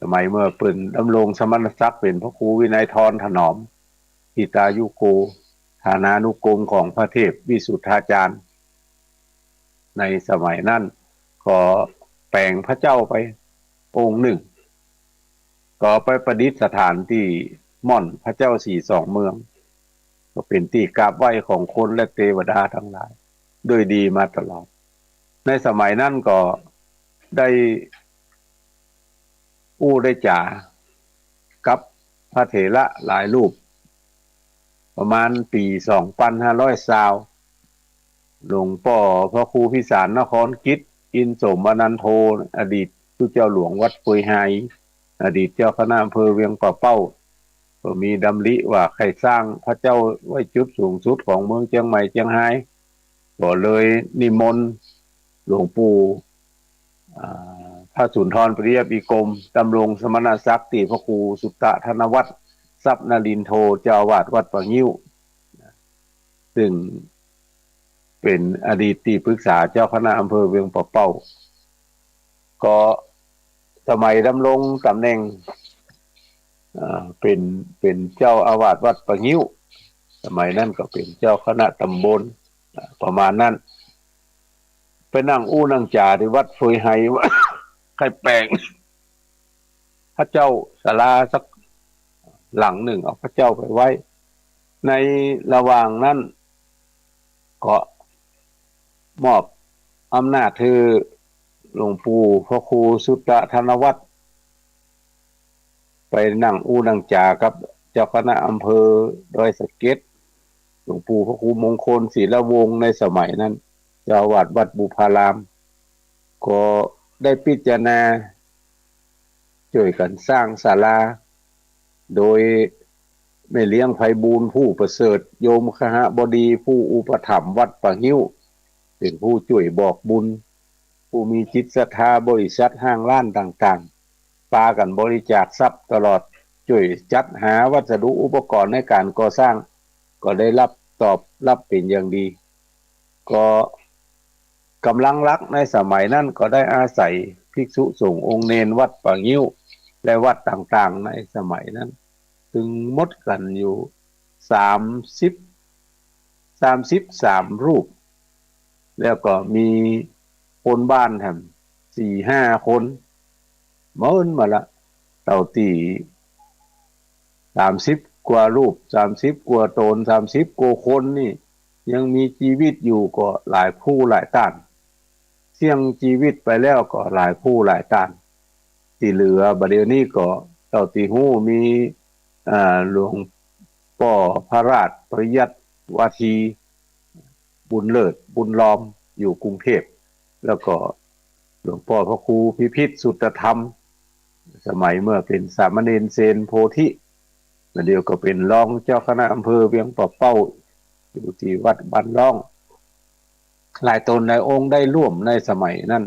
สมัยเมื่อเปิ้นดำรงสมณศักดิ์เป๋นพระครูวินัยธรถนอม หิตายุโก ฐานานุกรมของพระเทพวิสุทธาจารย์ ในสมัยนั้นก็แป๋งพระเจ้าไปองค์นึ่ง ก็ไปประดิษฐานตี้ม่อนพระเจ้าสี่สองเมือง ก็เป๋นตี้กราบไหว้ของคนและเตวดาตังหลาย โดยดีมาตลอด ในสมัยนั้นก็ได้อู้ได้จ๋ากับพระเถระหลายรูป ประมาณปี๋สองปันห้าร้อยซาว หลวงป้อพระครูพิสารนครกิจ อินทร์สมนันโท อดีตตุ๊เจ้าหลวงวัดเฟยไฮ อดีตเจ้าคณะอำเภอเวียงป่าเป้า ก็มีดำริว่าใค่สร้างพระเจ้าไว้จุดสูงสุดของเมืองเจียงใหม่เจียงฮาย ก็เลยนิมนต์หลวงปู่ อ่า พระสุนทรปริยัติกรม ดำรงสมณศักดิ์ตี้พระครูสุตตะธนวัฒน์ ทรัพย์นรินโท เจ้าอาวาสวัดป่างิ้ว ซึ่งเป๋นอดีตตี้ปรึกษาเจ้าคณะอำเภอเวียงป่าเป้า ก็สมัยดำรงต๋ำแหน่ง อ่า เป๋น เป๋นเจ้าอาวาสวัดป่างิ้ว สมัยนั้นก็เป๋นเจ้าคณะตำบล อ่า ประมาณนั้น ไปนั่งอู้นั่งจ๋าตี้วัดเฟยไฮว่า ใค่แป๋งพระเจ้าศาลาสักหลังนึ่ง เอาพระเจ้าไปไว้ ในระหว่างนั้นก็มอบอำนาจหื้อหลวงปู่พระครูสุตตะธนวัฒน์ ไปนั่งอู้นั่งจ๋ากับเจ้าคณะอำเภอดอยสะเก็ด หลวงปู่พระครูมงคลศิลวงศ์ในสมัยนั้น เจ้าอาวาสวัดบุพาราม ก็ได้พิจารณาจ้วยกั๋นสร้างศาลา โดยแม่เลี้ยงไพบูลย์ผู้ประเสริฐ โยมคหบดีผู้อุปถัมภ์วัดป่างิ้ว เป๋นผู้จ้วยบอกบุญ ผู้มีจิตศรัทธา บริษัทห้างร้านต่างๆ ปากั๋นบริจาคทรัพย์ตลอด จ้วยจัดหาวัสดุอุปกรณ์ในก๋านก่อสร้าง ก็ได้รับตอบรับเป๋นอย่างดี ก็ก๋ำลังหลักในสมัยนั้นก็ได้อาศัย ภิกษุสงฆ์องค์เณรวัดป่างิ้ว และวัดต่างๆ ในสมัยนั้น ตึงหมดกั๋นอยู่สามสิบ สามสิบสามรูป แล้วก็มีคนบ้านแถมสี่ห้าคน เมินหมดละ เต้าตี้ สามสิบกว่ารูป สามสิบกว่าต๋น สามสิบกว่าคนนี่ ยังมีจีวิตอยู่ก็หลายผู้หลายต้าน เสี้ยงจีวิตไปแล้วก็หลายผู้หลายต้าน ตี้เหลือบ่าเดี่ยวนี้ก็เต้าตี้ฮู้มี อ่า หลวงป้อพระราชปริยัติวาที บุญเลิศ บุญล้อม อยู่กรุงเทพฯ แล้วก็หลวงป้อพระครูพิพิธสุตธรรม สมัยเมื่อเป๋นสามเณรเณรโพธิ บ่าเดี่ยวก็เป๋นรองเจ้าคณะอำเภอเวียงป่าเป้า อยู่ตี้วัดบ้านล้อง หลายต๋นหลายองค์ได้ร่วมในสมัยนั้น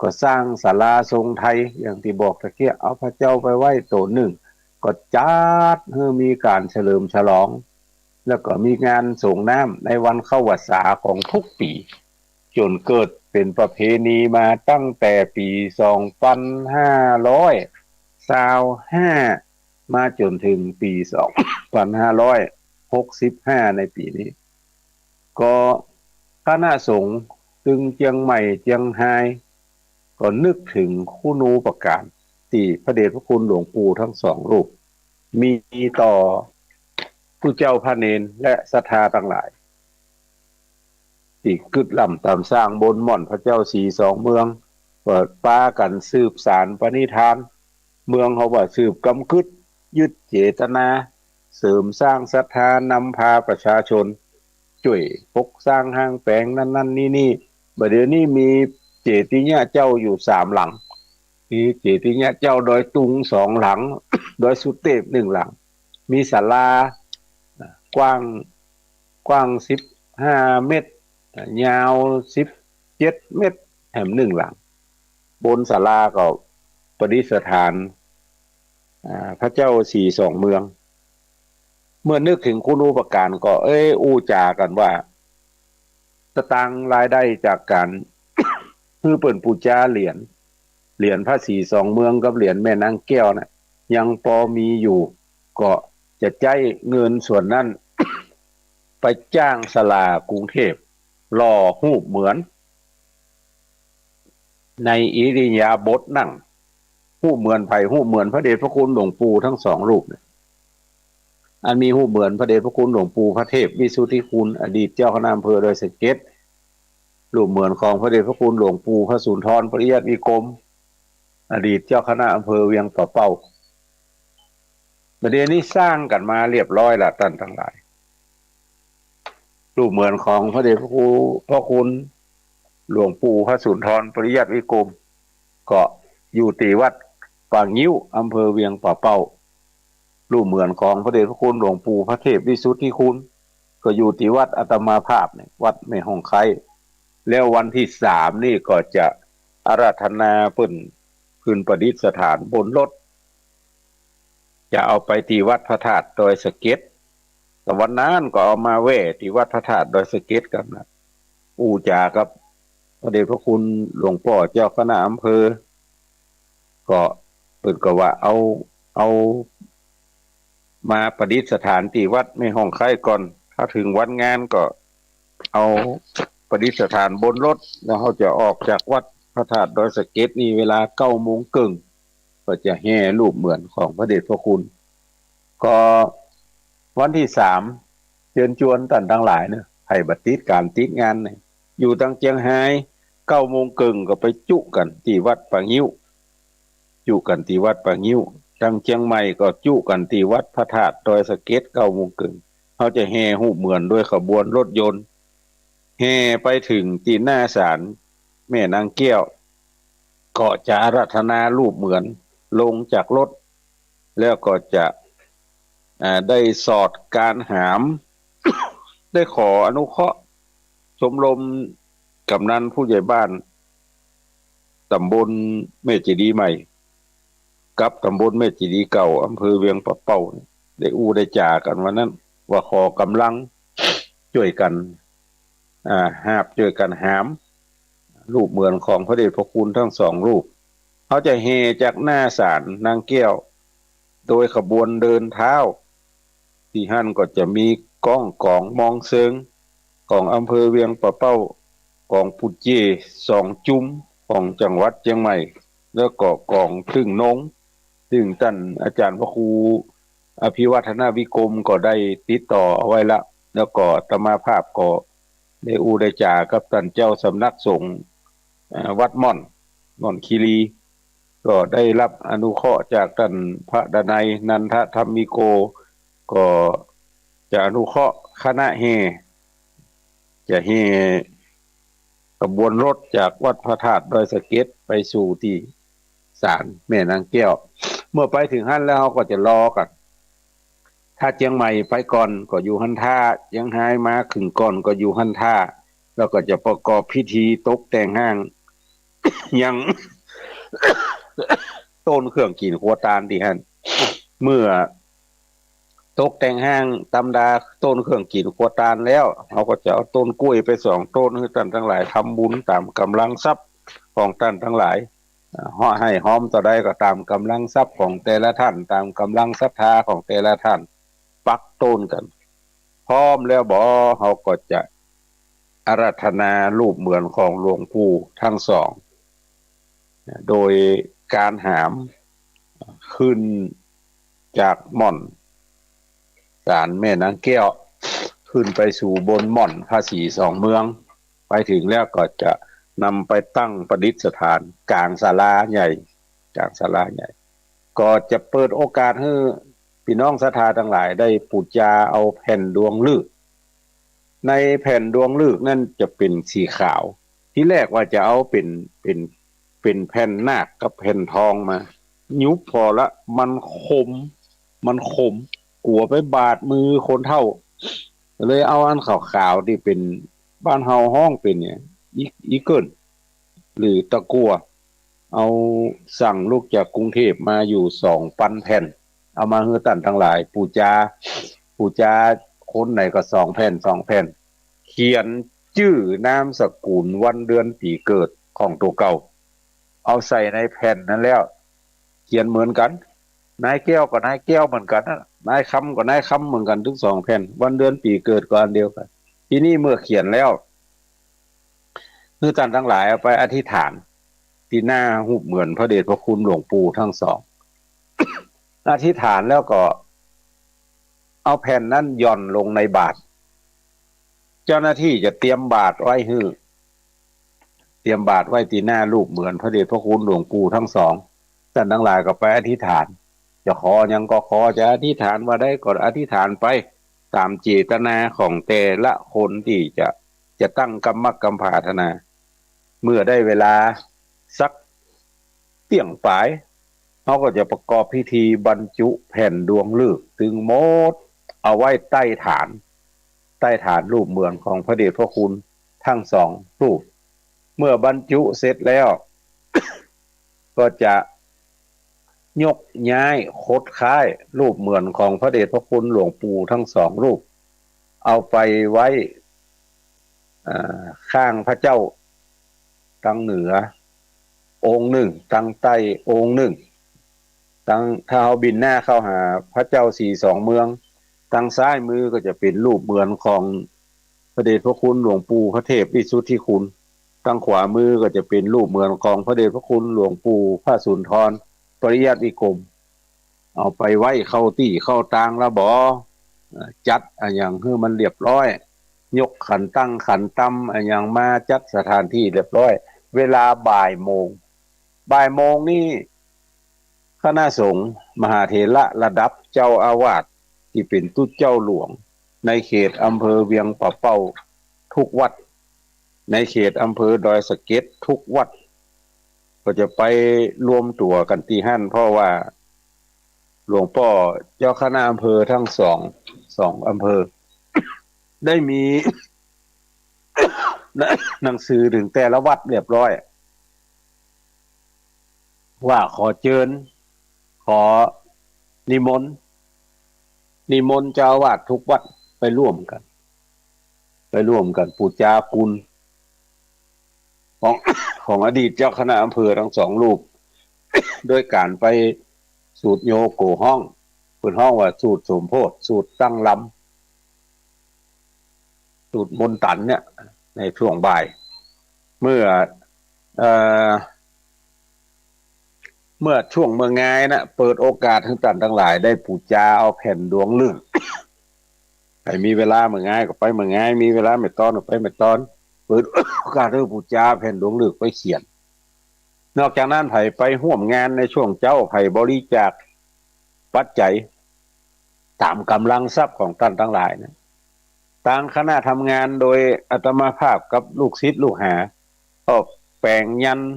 ก็สร้างศาลาทรงไทย อย่างตี้บอกตะเกียะ เอาพระเจ้าไปไว้ต๋นนึ่ง ก็จัดหื้อมีก๋านเฉลิมฉลอง แล้วก็มีงานสรงน้ำในวันเข้าพรรษาของทุกปี๋ จ๋นเกิดเป๋นประเพณีมาตั้งแต่ปี๋สองปันห้าร้อยซาวห้า มาจ๋นเถิงปี๋สองปันห้าร้อยหกสิบห้า ในปี๋นี้ ก็คณะสงฆ์ตึงเจียงใหม่เจียงฮาย ก็นึกเถิงคุณูปการตี้พระเดชพระคุณหลวงปู่ทั้งสองรูป มีต่อผู้เจ้าพระเณรและศรัทธาตังหลาย ตี้กึ๊ดล่ำต๋ามสร้างบนหม่อนพระเจ้าศรีสองเมือง ก็ปากั๋นสืบสานปณิธาน เมืองเขาว่าสืบกำกึ๊ด ยึดเจตนา เสริมสร้างศรัทธานำพาประชาชน จ้วยปกสร้างห้างแป๋งนั้นๆ นี่ๆ บ่าเดี่ยวนี้มีเจติยะเจ้าอยู่สามหลัง มีเจติยะเจ้าดอยตุงสองหลัง ดอยสุเตพนึ่งหลัง มีศาลา กว้าง กว้างสิบห้าเมตร ยาวสิบเจ็ดเมตร แถมนึ่งหลัง บนศาลาก็ประดิษฐาน อ่า พระเจ้าศรีสองเมือง เมื่อนึกเถิงคุณูปการก็ เอ้ย อู้จ๋ากั๋นว่า สตางค์รายได้จากก๋าน หื้อเปิ้นปู๋จาเหรียญ เหรียญพระศรีสองเมืองกับเหรียญแม่นางแก้วน่ะ ยังปอมีอยู่ ก็จะใจ๊เงินส่วนนั้น ไปจ้างศาลากรุงเทพฯ หล่อฮูปเหมือน ในอิริยาบถนั่ง ฮูปเหมือนใผ ฮูปเหมือนพระเดชพระคุณหลวงปู่ทั้งสองรูปเนี่ย อันมีฮูปเหมือนพระเดชพระคุณหลวงปู่พระเทพวิสุทธิคุณ อดีตเจ้าคณะอำเภอดอยสะเก็ด รูปเหมือนของพระเดชพระคุณหลวงปู่พระสุนทรปริยัติวิกรม อดีตเจ้าคณะอำเภอเวียงป่าเป้า บ่าเดี่ยวนี้สร้างกั๋นมาเรียบร้อยละต้านตังหลาย รูปเหมือนของพระเดชพระคุณ พระคุณหลวงปู่พระสุนทรปริยัติวิกรม ก็อยู่ตี้วัดป่างิ้ว อำเภอเวียงป่าเป้า รูปเหมือนของพระเดชพระคุณหลวงปู่พระเทพวิสุทธิคุณ ก็อยู่ตี้วัดอาตมาภาพเนี่ย วัดแม่ฮ่องไคร้ แล้ววันตี้สามนี่ก็จะอาราธนาเปิ้นขึ้นประดิษฐานบนรถ จะเอาไปตี้วัดพระธาตุดอยสะเก็ด แต่วันนั้นก็เอามาแว่ตี้วัดพระธาตุดอยสะเก็ดกั๋นนะ อู้จ๋ากับพระเดชพระคุณหลวงป้อเจ้าคณะอำเภอ ก็เปิ้นก็ว่าเอา เอามาประดิษฐานตี้วัดแม่ฮ่องไคร้ก่อน ถ้าเถิงวันงานก็เอาประดิษฐานบนรถ แล้วเฮาจะออกจากวัดพระธาตุดอยสะเก็ดนี่เวลาเก้าโมงเกิ่ง ก็จะแห่รูปเหมือนของพระเดชพระคุณ ก็วันตี้สามเจิญจวนต้านตังหลายเนาะ ใผบ่ติดก๋านติดงานเนี่ย อยู่ตังเจียงฮาย เก้าโมงเกิ่งก็ไปจุกั๋นตี้วัดป่างิ้ว จุกั๋นตี้วัดป่างิ้ว ตังเจียงใหม่ก็จุกั๋นตี้วัดพระธาตุดอยสะเก็ด เก้าโมงเกิ่ง เฮาจะแห่รูปเหมือนโดยขบวนรถยนต์ แห่ไปเถิงตี้หน้าศาลแม่นางแก้ว ก็จะอาราธนารูปเหมือนลงจากรถ แล้วก็จะ อ่า ได้สอดก๋านหาม ได้ขออนุเคราะห์ชมรมกำนันผู้ใหญ่บ้านต๋ำบลแม่เจดีย์ใหม่ กับต๋ำบลแม่เจดีย์เก่า อำเภอเวียงป่าเป้าเนี่ย ได้อู้ได้จ๋ากั๋นวันนั้น ว่าขอก๋ำลังจ้วยกั๋น อ่า หาบจ้วยกั๋นหาม รูปเหมือนของพระเดชพระคุณทั้งสองรูป เขาจะแห่จากหน้าศาลนางแก้ว โดยขบวนเดินเท้า ตี้หั้นก็จะมีก้องก๋องมองเซิง ของอำเภอเวียงป่าเป้า ก๋องปู่เจยสองจุ้มของจังหวัดเจียงใหม่ แล้วก็ก๋องตึงนง ซึ่งต้านอาจ๋ารย์พระครูอภิวัฒนวิกรมก็ได้ติดต่อเอาไว้ละ แล้วก็อาตมาภาพก็ได้อู้ได้จ๋ากับต้านเจ้าสำนักสงฆ์ เอ่อ วัดม่อน ม่อนคีรี ก็ได้รับอนุเคราะห์จากต้านพระดนัย นันทธรรมิโก ก็จะอนุเคราะห์คณะแห่ จะแห่ขบวนรถจากวัดพระธาตุดอยสะเก็ดไปสู่ตี้ศาลแม่นางแก้ว เมื่อไปเถิงหั้นแล้วเฮาก็จะรอกั๋น ถ้าเจียงใหม่ไปก่อนก็อยู่หั้นท่า เจียงฮายมาเถิงก่อนก็อยู่หั้นท่า แล้วก็จะประกอบพิธีตกแต่งฮ้าง ยัง ต้นเครื่องกิ๋นครัวตานตี้หั้น เมื่อตกแต่งฮ้างต๋ามดาต้นเครื่องกิ๋นครัวตานแล้ว เฮาก็จะเอาต้นกล้วยไปสองต้น หื้อต้านตังหลายทำบุญต๋ามก๋ำลังทรัพย์ของต้านตังหลาย อ่า หื้อให้หอมเต้าใดก็ต๋ามก๋ำลังทรัพย์ของแต่ละต้าน ต๋ามก๋ำลังศรัทธาของแต่ละต้าน ปักต้นกั๋น พร้อมแล้วบ่ เฮาก็จะอาราธนารูปเหมือนของหลวงปู่ทั้งสอง โดยก๋านหามขึ้นจากม่อนศาลแม่นางแก้ว ขึ้นไปสู่บนม่อนพระศรีสองเมือง ไปเถิงแล้วก็จะนำไปตั้งประดิษฐานก๋างศาลาใหญ่ ก๋างศาลาใหญ่ ก็จะเปิดโอกาสหื้อปี้น้องศรัทธาตังหลายได้ปู๋จาเอาแผ่นดวงฤกษ์ ในแผ่นดวงฤกษ์นั้นจะเป๋นสีขาว ทีแรกว่าจะเอาเป๋น เป๋น เป๋นแผ่นนาคกับแผ่นทองมา ยุบผ่อละ มันคม มันคม กั๋วไปบาดมือคนเฒ่า เลยเอาอันขาวๆ ตี้เป๋น บ้านเฮาฮ้องเป๋นเนี่ย อี อีเกิล หรือตะกั่ว เอาสั่งลูกจากกรุงเทพฯมาอยู่สองปันแผ่น เอามาหื้อต้านตังหลายปู๋จา ปู๋จาคนไหนก็สองแผ่น สองแผ่น เขียนจื้อนามสกุลวันเดือนปี๋เกิดของตั๋วเก่า เอาใส่ในแผ่นนั้นแล้ว เขียนเหมือนกั๋น นายแก้วก็นายแก้วเหมือนกั๋นนะ นายคำก็นายคำเหมือนกั๋นตึงสองแผ่น วันเดือนปี๋เกิดก็อันเดียวกั๋น ทีนี้เมื่อเขียนแล้ว หื้อต้านตังหลายเอาไปอธิษฐาน ตี้หน้ารูปเหมือนพระเดชพระคุณหลวงปู่ทั้งสอง อธิษฐานแล้วก็เอาแผ่นนั้นหย่อนลงในบาตร เจ้าหน้าตี้จะเตรียมบาตรไว้หื้อ เตรียมบาตรไว้ตี้หน้ารูปเหมือนพระเดชพระคุณหลวงปู่ทั้งสอง ต้านตังหลายก็ไปอธิษฐาน จะขอหยังก็ขอ จะอธิษฐานว่าใดก็อธิษฐานไป ต๋ามเจตนาของแต่ละคนตี้จะ จะตั้งกำมักกำผาถนา เมื่อได้เวลาสักเตี้ยงป๋าย เฮาก็จะประกอบพิธีบรรจุแผ่นดวงฤกษ์ตึงหมด เอาไว้ใต้ฐาน ใต้ฐานรูปเหมือนของพระเดชพระคุณทั้งสองรูป เมื่อบรรจุเสร็จแล้ว ก็จะยกย้ายขนย้ายรูปเหมือนของพระเดชพระคุณหลวงปู่ทั้งสองรูป เอาไปไว้ อ่า ข้างพระเจ้าตังเหนือองค์นึ่ง ตังใต้องค์นึ่ง ตัง ถ้าเฮาบินหน้าเข้าหาพระเจ้าศรีสองเมือง ตังซ้ายมือก็จะเป๋นรูปเหมือนของพระเดชพระคุณหลวงปู่พระเทพวิสุทธิคุณ ตังขวามือก็จะเป๋นรูปเหมือนของพระเดชพระคุณหลวงปู่พระสุนทรปริยัติวิกรม เอาไปไว้เข้าตี้เข้าตางแล้วบ่ เอ่อ จัดอะหยังหื้อมันเรียบร้อย ยกขันตั้งขันตำอะหยังมาจัดสถานตี้เรียบร้อย เวลาบ่ายโมง บ่ายโมงนี่ คณะสงฆ์มหาเถระระดับเจ้าอาวาสตี้เป๋นตุ๊เจ้าหลวง ในเขตอำเภอเวียงป่าเป้าทุกวัด ในเขตอำเภอดอยสะเก็ดทุกวัด ก็จะไปรวมตั๋วกั๋นตี้หั้น เพราะว่าหลวงป้อเจ้าคณะอำเภอทั้งสอง สองอำเภอ ได้มี หนังสือเถิงแต่ละวัดเรียบร้อย ว่าขอเจิญ ขอนิมนต์ นิมนต์เจ้าอาวาสทุกวัดไปร่วมกั๋น ไปร่วมกั๋นปู๋จาคุณ ของ ของอดีตเจ้าคณะอำเภอทั้งสองรูป โดยก๋านไปสูตรโยโกฮ้อง เปิ้นฮ้องว่าสูตรสมโพธิ สูตรตั้งลำ สูตรมนตันเนี่ย ในช่วงบ่าย เมื่อ เอ่อ เมื่อช่วงเมื่องายนะ เปิดโอกาสหื้อต้านตังหลายได้ปู๋จาเอาแผ่นดวงฤกษ์ ใผมีเวลาเมื่องายก็ไปเมื่องาย มีเวลาแม่ตอนก็ไปแม่ตอน เปิดโอกาสหื้อปู๋จาแผ่นดวงฤกษ์ไปเขียน นอกจากนั้นใผไปฮ่วมงานในช่วงเจ๊า ใผบริจาคปัจจัยต๋ามก๋ำลังทรัพย์ของต้านตังหลายนะ ตางคณะทำงานโดยอาตมาภาพกับลูกศิษย์ลูกหา ก็แป๋งยันต์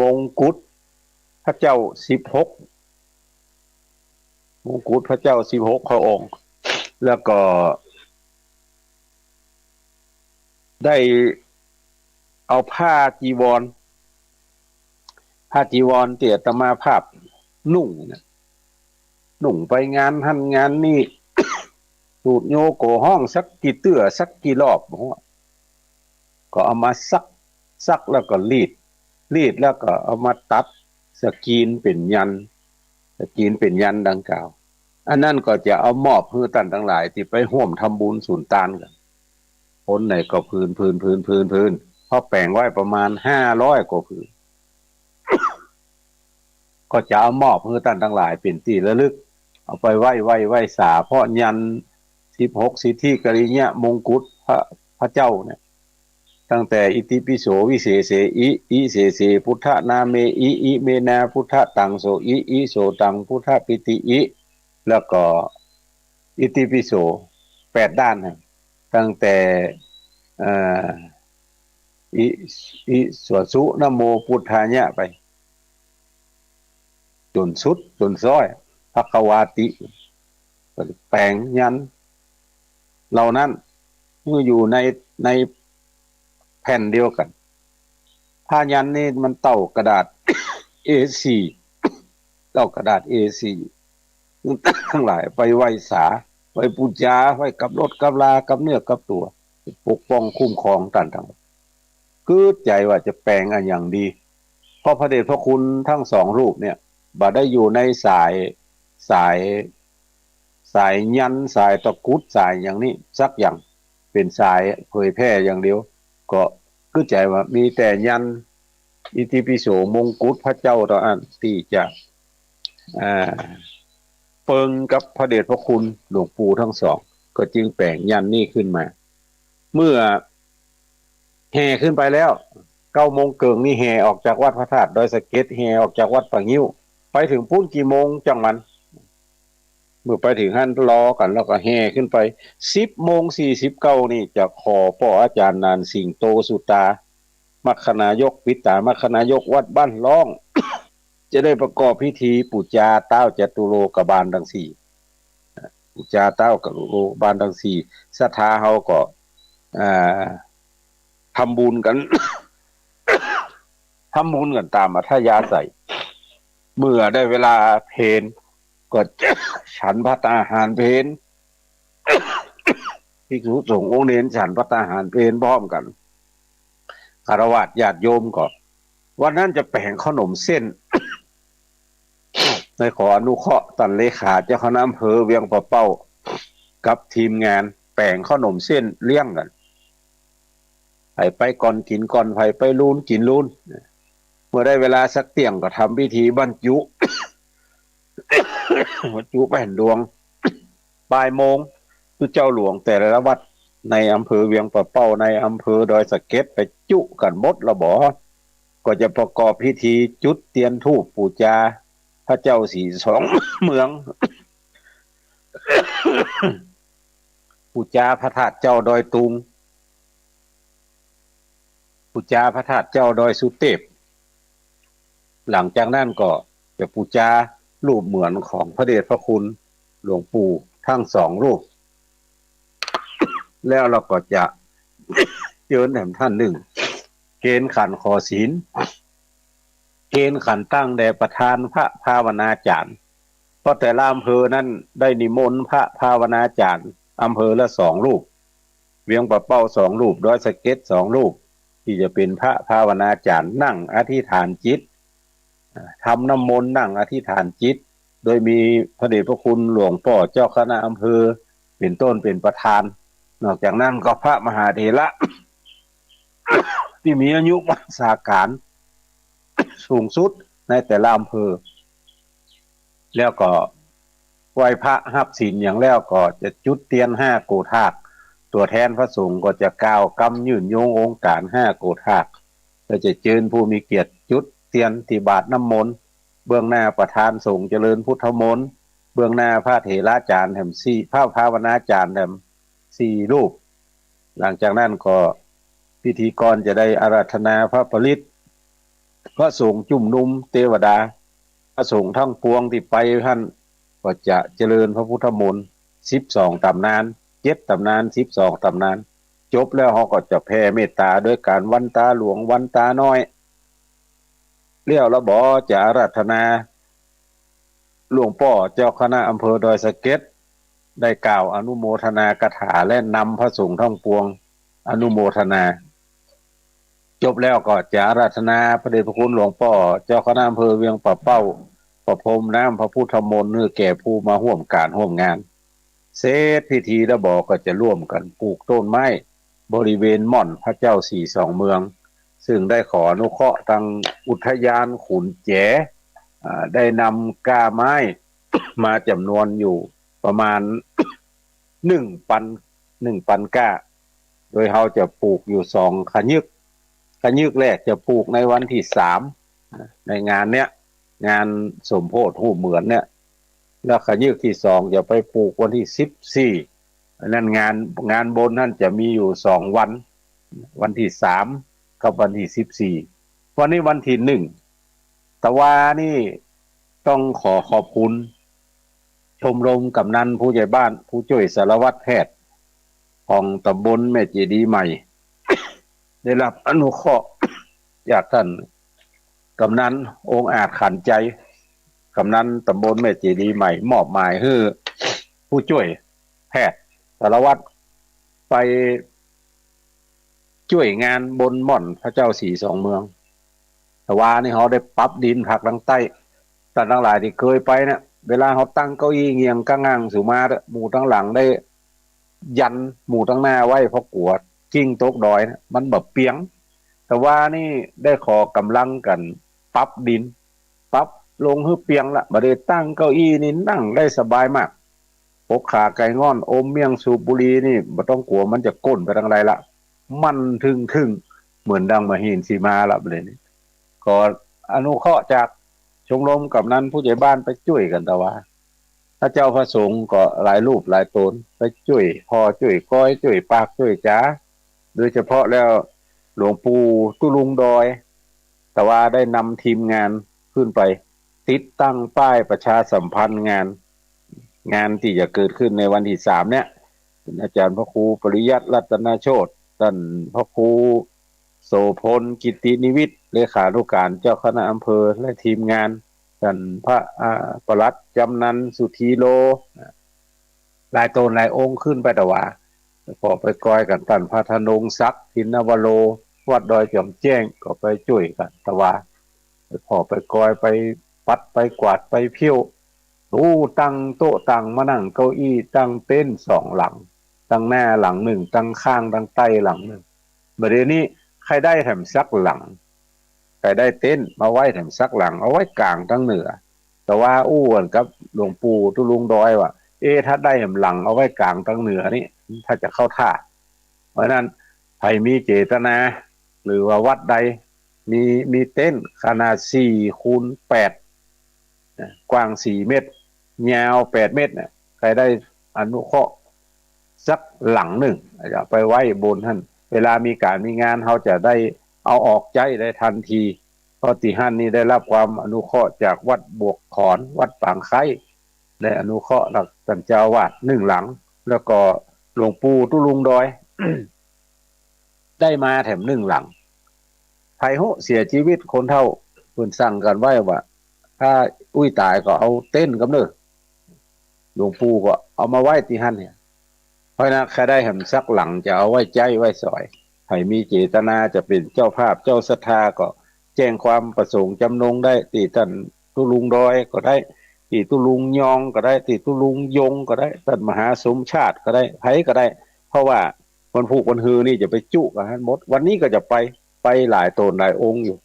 มงกุฎพระเจ้าสิบหก มงกุฎพระเจ้าสิบหกพระองค์ แล้วก็ได้เอาผ้าจีวร ผ้าจีวรตี้อาตมาภาพนุ่งนะ นุ่งไปงานหั้นงานนี้ สูตรโยโกฮ้องสักกี่เตื้อสักกี่รอบ ก็เอามาซัก ซักแล้วก็รีด รีดแล้วก็เอามาตัดสกรีนเป๋นยันต์ สกรีนเป๋นยันต์ดังกล่าว อันนั้นก็จะเอามอบหื้อต้านตังหลายตี้ไปฮ่วมทำบุญสุนตานกั๋น คนไหนก็ผืน ผืน ผืน ผืน ผืน เขาแป๋งไว้ประมาณห้าร้อยกว่าผืน ก็จะเอามอบหื้อต้านตังหลายเป๋นตี้ระลึก เอาไปไหว้ ไหว้ ไหว้สา เพราะยันต์สิบหกสิทธิกิริยมงกุฎพระ พระเจ้าเนี่ย ตั้งแต่อิติปิโสวิเศษเสอิ อิเสเสพุทธนาเมอิ อิเมนาพุทธตังโสอิ อิโสตังพุทธปิติอิ แล้วก็อิติปิโสแปดด้านนะ ตั้งแต่ เอ่อ อิ อิสวสุนะโมพุทธายะไป จ๋นสุด จ๋นซ้อย ภควาติ แป๋งยันต์เหล่านั้น เมื่ออยู่ใน ในแผ่นเดียวกั๋น ผ้ายันต์นี่มันเต้ากระดาษ เอสี่ เต้ากระดาษ เอสี่ ตังหลายไปไหว้สา ไปปู๋จา ไปกับรถกับลา กับเนื้อกับตั๋ว ปกป้องคุ้มครองต้านตังหลาย กึ๊ดใจ๋ว่าจะแป๋งอะหยังดี เพราะพระเดชพระคุณทั้งสองรูปเนี่ย บ่ได้อยู่ในสาย สาย สายยันต์ สายตะกรุด สายอย่างนี้สักอย่าง เป๋นสายเผยแผ่อย่างเดียว ก็กึ๊ดใจ๋ว่ามีแต่ยันต์อิติปิโสมงกุฎพระเจ้าเต้าอั้นตี้จะ อ่า เปิงกับพระเดชพระคุณหลวงปู่ทั้งสอง ก็จึงแป๋งยันต์นี้ขึ้นมา เมื่อแห่ขึ้นไปแล้ว เก้าโมงเกิ่งนี่แห่ออกจากวัดพระธาตุดอยสะเก็ด แห่ออกจากวัดป่างิ้ว ไปเถิงปู๊นกี่โมงจังมัน เมื่อไปเถิงหั้นรอกั๋นแล้วก็แห่ขึ้นไป สิบโมงสี่สิบเก้านี่จะขอป้ออาจ๋ารย์หนานสิงโตสุตา มัคคนายก ปิตามัคคนายกวัดบ้านล่อง จะได้ประกอบพิธีปู๋จาต๊าวจตุโลกบาลตังสี่ ปู๋จาต๊าวจตุโลกบาลตังสี่ ศรัทธาเฮาก็ อ่า ทำบุญกั๋น ทำบุญกั๋นต๋ามอัธยาศัย เมื่อได้เวลาเพล ก็ฉันภัตตาหารเพล ภิกษุสงฆ์องค์เณรฉันภัตตาหารเพลพร้อมกั๋น ฆราวาสญาติโยมก็ วันนั้นจะแป๋งเข้าหนมเส้น ได้ขออนุเคราะห์ต้านเลขาเจ้าคณะอำเภอเวียงป่าเป้า กับทีมงานแป๋งเข้าหนมเส้นเลี้ยงกั๋น ใผไปก่อนกิ๋นก่อน ใผไปลูนกิ๋นลูน เมื่อได้เวลาสักเตี้ยงก็ทำพิธีบรรจุ บรรจุแผ่นดวง บ่ายโมง ตุ๊เจ้าหลวงแต่ละวัดในอำเภอเวียงป่าเป้า ในอำเภอดอยสะเก็ดไปจุกั๋นหมดละบ่ ก็จะประกอบพิธีจุดเตียนธูปปู๋จาพระเจ้าสีสองเมือง ปู๋จาพระธาตุเจ้าดอยตุง ปู๋จาพระธาตุเจ้าดอยสุเตพ หลังจากนั้นก็จะปู๋จารูปเหมือนของพระเดชพระคุณหลวงปู่ทั้งสองรูป แล้วเฮาก็จะเจิญแถมต้านนึ่ง เกณฑ์ขันขอศีล เกณฑ์ขันตั้งแด่ประธานพระภาวนาจ๋ารย์ เพราะแต่ละอำเภอนั้นได้นิมนต์พระภาวนาจ๋ารย์อำเภอละสองรูป เวียงป่าเป้าสองรูป ดอยสะเก็ดสองรูป ตี้จะเป๋นพระภาวนาจ๋ารย์ นั่งอธิษฐานจิต ทำน้ำมนต์ นั่งอธิษฐานจิต โดยมีพระเดชพระคุณหลวงป้อเจ้าคณะอำเภอเป๋นต้นเป๋นประธาน นอกจากนั้นก็พระมหาเถระ ตี้มีอายุวัสสาการสูงสุดในแต่ละอำเภอ แล้วก็ไหว้พระฮับศีลอย่างแล้วก็จะจุดเตียนห้าโกฏฐาก ตั๋วแทนพระสงฆ์ก็จะกล่าวกำยื่นโยงองค์การห้าโกฏฐาก แล้วจะเจิญผู้มีเกียรติจุดเตียนตี้บาตรน้ำมนต์ เบื้องหน้าประธานสงฆ์เจริญพุทธมนต์ เบื้องหน้าพระเถราจารย์แถมสี่ พระภาวนาจารย์แถมสี่รูป หลังจากนั้นก็พิธีกรจะได้อาราธนาพระปริตร พระสงฆ์จุมนุมเตวดา พระสงฆ์ทั้งปวงตี้ไปหั้นก็จะเจริญพระพุทธมนต์ สิบสองต๋ำนาน เจ็ดต๋ำนาน สิบสองต๋ำนาน จบแล้วเฮาก็จะแผ่เมตตาโดยก๋านวันตาหลวงวันตาน้อย แล้วละบ่จะอาราธนา หลวงป้อเจ้าคณะอำเภอดอยสะเก็ด ได้กล่าวอนุโมทนาคาถาและนำพระสงฆ์ทั้งปวงอนุโมทนา จบแล้วก็จะอาราธนาพระเดชพระคุณหลวงป้อเจ้าคณะอำเภอเวียงป่าเป้า ประพรมน้ำพระพุทธมนต์หื้อแก่ผู้มาฮ่วมก๋านฮ่วมงาน เสร็จพิธีละบ่ก็จะร่วมกั๋นปลูกต้นไม้บริเวณม่อนพระเจ้าสี่สองเมือง ซึ่งได้ขออนุเคราะห์ตางอุทยานขุนแจ อ่า ได้นำก้าไม้มาจ๋ำนวนอยู่ประมาณ หนึ่งปัน หนึ่งปันก้า โดยเฮาจะปลูกอยู่สองขยึก ขยึกแรกจะปลูกในวันตี้สาม ในงานเนี้ย งานสมโพธิฮูปเหมือนเนี่ย แล้วขยึกตี้สองจะไปปลูกวันตี้สิบสี่ อันนั้นงาน งานบนนั้นจะมีอยู่สองวัน วันตี้สามกับวันตี้สิบสี่ วันนี้วันตี้หนึ่ง ตะวานี่ต้องขอขอบคุณ ชมรมกำนันผู้ใหญ่บ้านผู้จ้วยสารวัตรแพทย์ของต๋ำบลแม่เจดีย์ใหม่ ได้รับอนุเคราะห์จากต้านกำนันองอาจขันใจ กำนันต๋ำบลแม่เจดีย์ใหม่มอบหมายหื้อผู้จ้วยแพทย์สารวัตรไปจ้วยงานบนม่อนพระเจ้าสี่สองเมือง ตะวานี่เฮาได้ปรับดินผลักตางใต้ ต้านตังหลายตี้เกยไปเนี่ย เวลาเฮาตั้งเก้าอี้เงี่ยงก้างๆ สูมาเนี่ย หมู่ตังหลังได้ยันหมู่ตังหน้าไว้ เพราะกั๋วกลิ้งตกดอยเนี่ย มันบ่เปียง ตะวานี่ได้ขอกำลังกั๋นปรับดิน ปรับลงหื้อเปียงละ บ่าเดี่ยวตั้งเก้าอี้นี่นั่งได้สบายมาก ปกขาไก่ง่อน อมเมี่ยงสูบบุหรี่นี่บ่ต้องกั๋วมันจะก้นไปตางใดละ มั่นทึ่งๆ เหมือนดังมหินทร์สีมาละ บ่าเดี่ยวนี้ ขออนุเคราะห์จากชมรมกำนันผู้ใหญ่บ้านไปจ้วยกั๋นตะวา พระเจ้าพระสงฆ์ก็หลายรูปหลายต๋นไปจ้วยผ่อจ้วยกอยจ้วยปากจ้วยจ๋า โดยเฉพาะแล้วหลวงปู่ตุ๊ลุงดอย ตะวาได้นำทีมงานขึ้นไปติดตั้งป้ายประชาสัมพันธ์งาน งานตี้จะเกิดขึ้นในวันตี้สามเนี่ย เป็นอาจารย์พระครูปริยัติรัตนโชติ ต้านพระครูโสภณ กิตตินิวิทย์ เลขานุการเจ้าคณะอำเภอ และทีมงาน ต้านพระ อ่า ปลัดจำนัน สุธีโล หลายต๋นหลายองค์ขึ้นไปตะวา ไปผ่อไปกอยกั๋น ต้านพระธนงศักดิ์ ทินนวโร วัดดอยจ๋อมแจ้ง ก็ไปจ้วยกั๋นตะวา ไปผ่อไปกอย ไปปัดไปกวาดไปเผี้ยว โอ้ ตั้งโต๊ะตั้งมานั่งเก้าอี้ ตั้งเต็นท์สองหลัง ตังหน้าหลังนึ่ง ตังข้างตังใต้หลังนึ่ง บ่าเดี่ยวนี้ใค่ได้แถมสักหลัง ใค่ได้เต็นท์มาไว้แถมสักหลัง เอาไว้ก๋างตังเหนือ ตะวาอู้กั๋นกับหลวงปู่ตุ๊ลุงดอยว่า เอ๊ะ ถ้าได้แถมหลังเอาไว้ก๋างตังเหนือนี่ ถ้าจะเข้าท่า เพราะฉะนั้น ใผมีเจตนา หรือว่าวัดใด มี มีเต็นท์ขนาดสี่คูณแปด นะ กว้างสี่เมตร ยาวแปดเมตรเนี่ย ใค่ได้อนุเคราะห์สักหลังนึ่ง เอาไปไว้บนหั้น เวลามีก๋านมีงาน เฮาจะได้เอาออกใจ๊ได้ทันที เพราะตี้หั้นนี่ได้รับความอนุเคราะห์จากวัดบวกขอน วัดปางไคร้ ได้อนุเคราะห์จากต้านเจ้าอาวาสหนึ่งหลัง แล้วก็หลวงปู่ตุ๊ลุงดอย ได้มาแถมหนึ่งหลัง ใผฮู้เสียจีวิตคนเฒ่า เปิ้นสั่งกั๋นไว้ว่า ถ้าอุ้ยต๋ายก็เอาเต็นท์กำเน่อ หลวงปู่ก็เอามาไว้ตี้หั้นเนี่ย เพราะฉะนั้นใค่ได้แถมสักหลังจะเอาไว้ใจ๊ไว้สอย ใผมีเจตนาจะเป๋นเจ้าภาพเจ้าศรัทธาก็ แจ้งความประสงค์จำนงได้ ตี้ต้านตุ๊ลุงดอยก็ได้ ตี้ตุ๊ลุงยองก็ได้ ตี้ตุ๊ลุงยงก็ได้ ต้านมหาสมชาติก็ได้ ใผก็ได้ เพราะว่าวันพูกวันฮือนี่จะไปจุกั๋นหั้นหมด วันนี้ก็จะไป ไปหลายโตนหลายองค์อยู่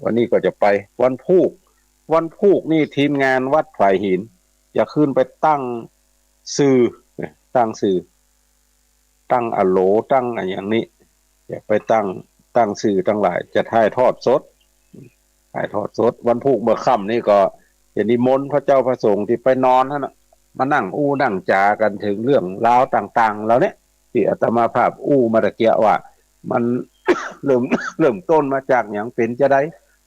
วันนี้ก็จะไป วันพูก วันพูกนี่ทีมงานวัดฝายหิน จะขึ้นไปตั้งสื่อ ตั้งสื่อ ตั้งอะโหล ตั้งอะหยังนี่ จะไปตั้ง ตั้งสื่อตังหลาย จะถ่ายทอดสด ถ่ายทอดสด วันพูกเมื่อค่ำนี่ก็จะนิมนต์พระเจ้าพระสงฆ์ตี้ไปนอนหั้นน่ะ มานั่งอู้นั่งจ๋ากั๋นเถิงเรื่องราวต่างๆ เหล่าเนี้ย ตี้อาตมาภาพอู้มาตะเกียะว่า มัน เริ่ม เริ่มต้นมาจากหยัง เป๋นจาใด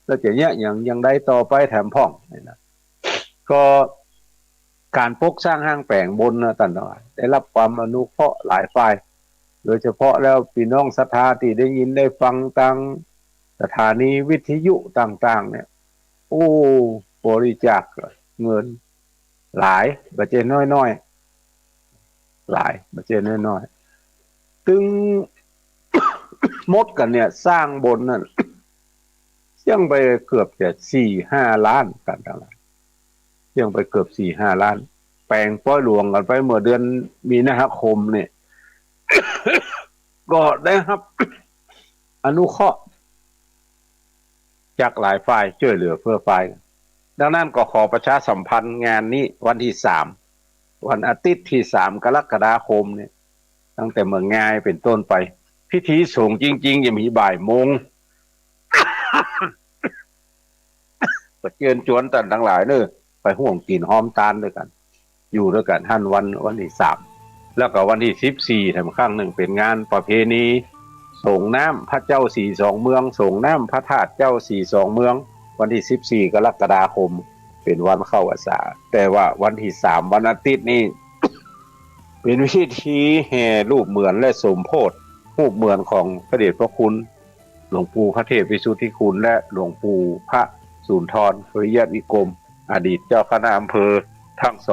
แล้วจะเยียะหยัง อย่างใดต่อไปแถมพ่องนี่นะ ก็ก๋านปกสร้างห้างแป๋งบนนะต้านตังหลาย ได้ฮับความอนุเคราะห์หลายฝ่าย โดยเฉพาะแล้วปี้น้องศรัทธาตี้ได้ยินได้ฟังตางสถานีวิทยุต่างๆ เนี่ย โอ้ บริจาคเงินหลาย บ่ใจ้น้อยๆ หลาย บ่ใจ้น้อยๆ ตึง หมดกั๋นเนี่ย สร้างบนนั่น เสี้ยงไปเกือบจะสี่ห้าล้านต้านตังหลาย เสี้ยงไปเกือบสี่ห้าล้าน แป๋งปอยหลวงกั๋นไปเมื่อเดือนมีนาคมเนี่ย ก็ได้ฮับอนุเคราะห์ จากหลายฝ่ายจ้วยเหลือเฟื่อฟาย ดังนั้นก็ขอประชาสัมพันธ์งานนี้วันตี้สาม วันอาทิตย์ตี้สามกรกฎาคมเนี่ย ตั้งแต่เมื่องายเป๋นต้นไป พิธีสงฆ์จริงๆ จะมีบ่ายโมง ก็เจิญจวนต้านตังหลายเน่อ ไปฮ่วมกิ๋นฮ่อมตานตวยกั๋น อยู่ตวยกั๋นหั้นวัน วันตี้สาม แล้วก็วันตี้สิบสี่แถมครั้งนึ่ง เป๋นงานประเพณีสรงน้ำพระเจ้าสี่สองเมือง สรงน้ำพระธาตุเจ้าสี่สองเมือง วันตี้สิบสี่กรกฎาคม เป๋นวันเข้าพรรษา แต่ว่าวันตี้สาม วันอาทิตย์นี่ เป๋นพิธีแห่รูปเหมือนและสมโภช รูปเหมือนของพระเดชพระคุณ หลวงปู่พระเทพวิสุทธิคุณ และหลวงปู่พระสุนทร ปริยัตินิคม อดีตเจ้าคณะอำเภอทั้งส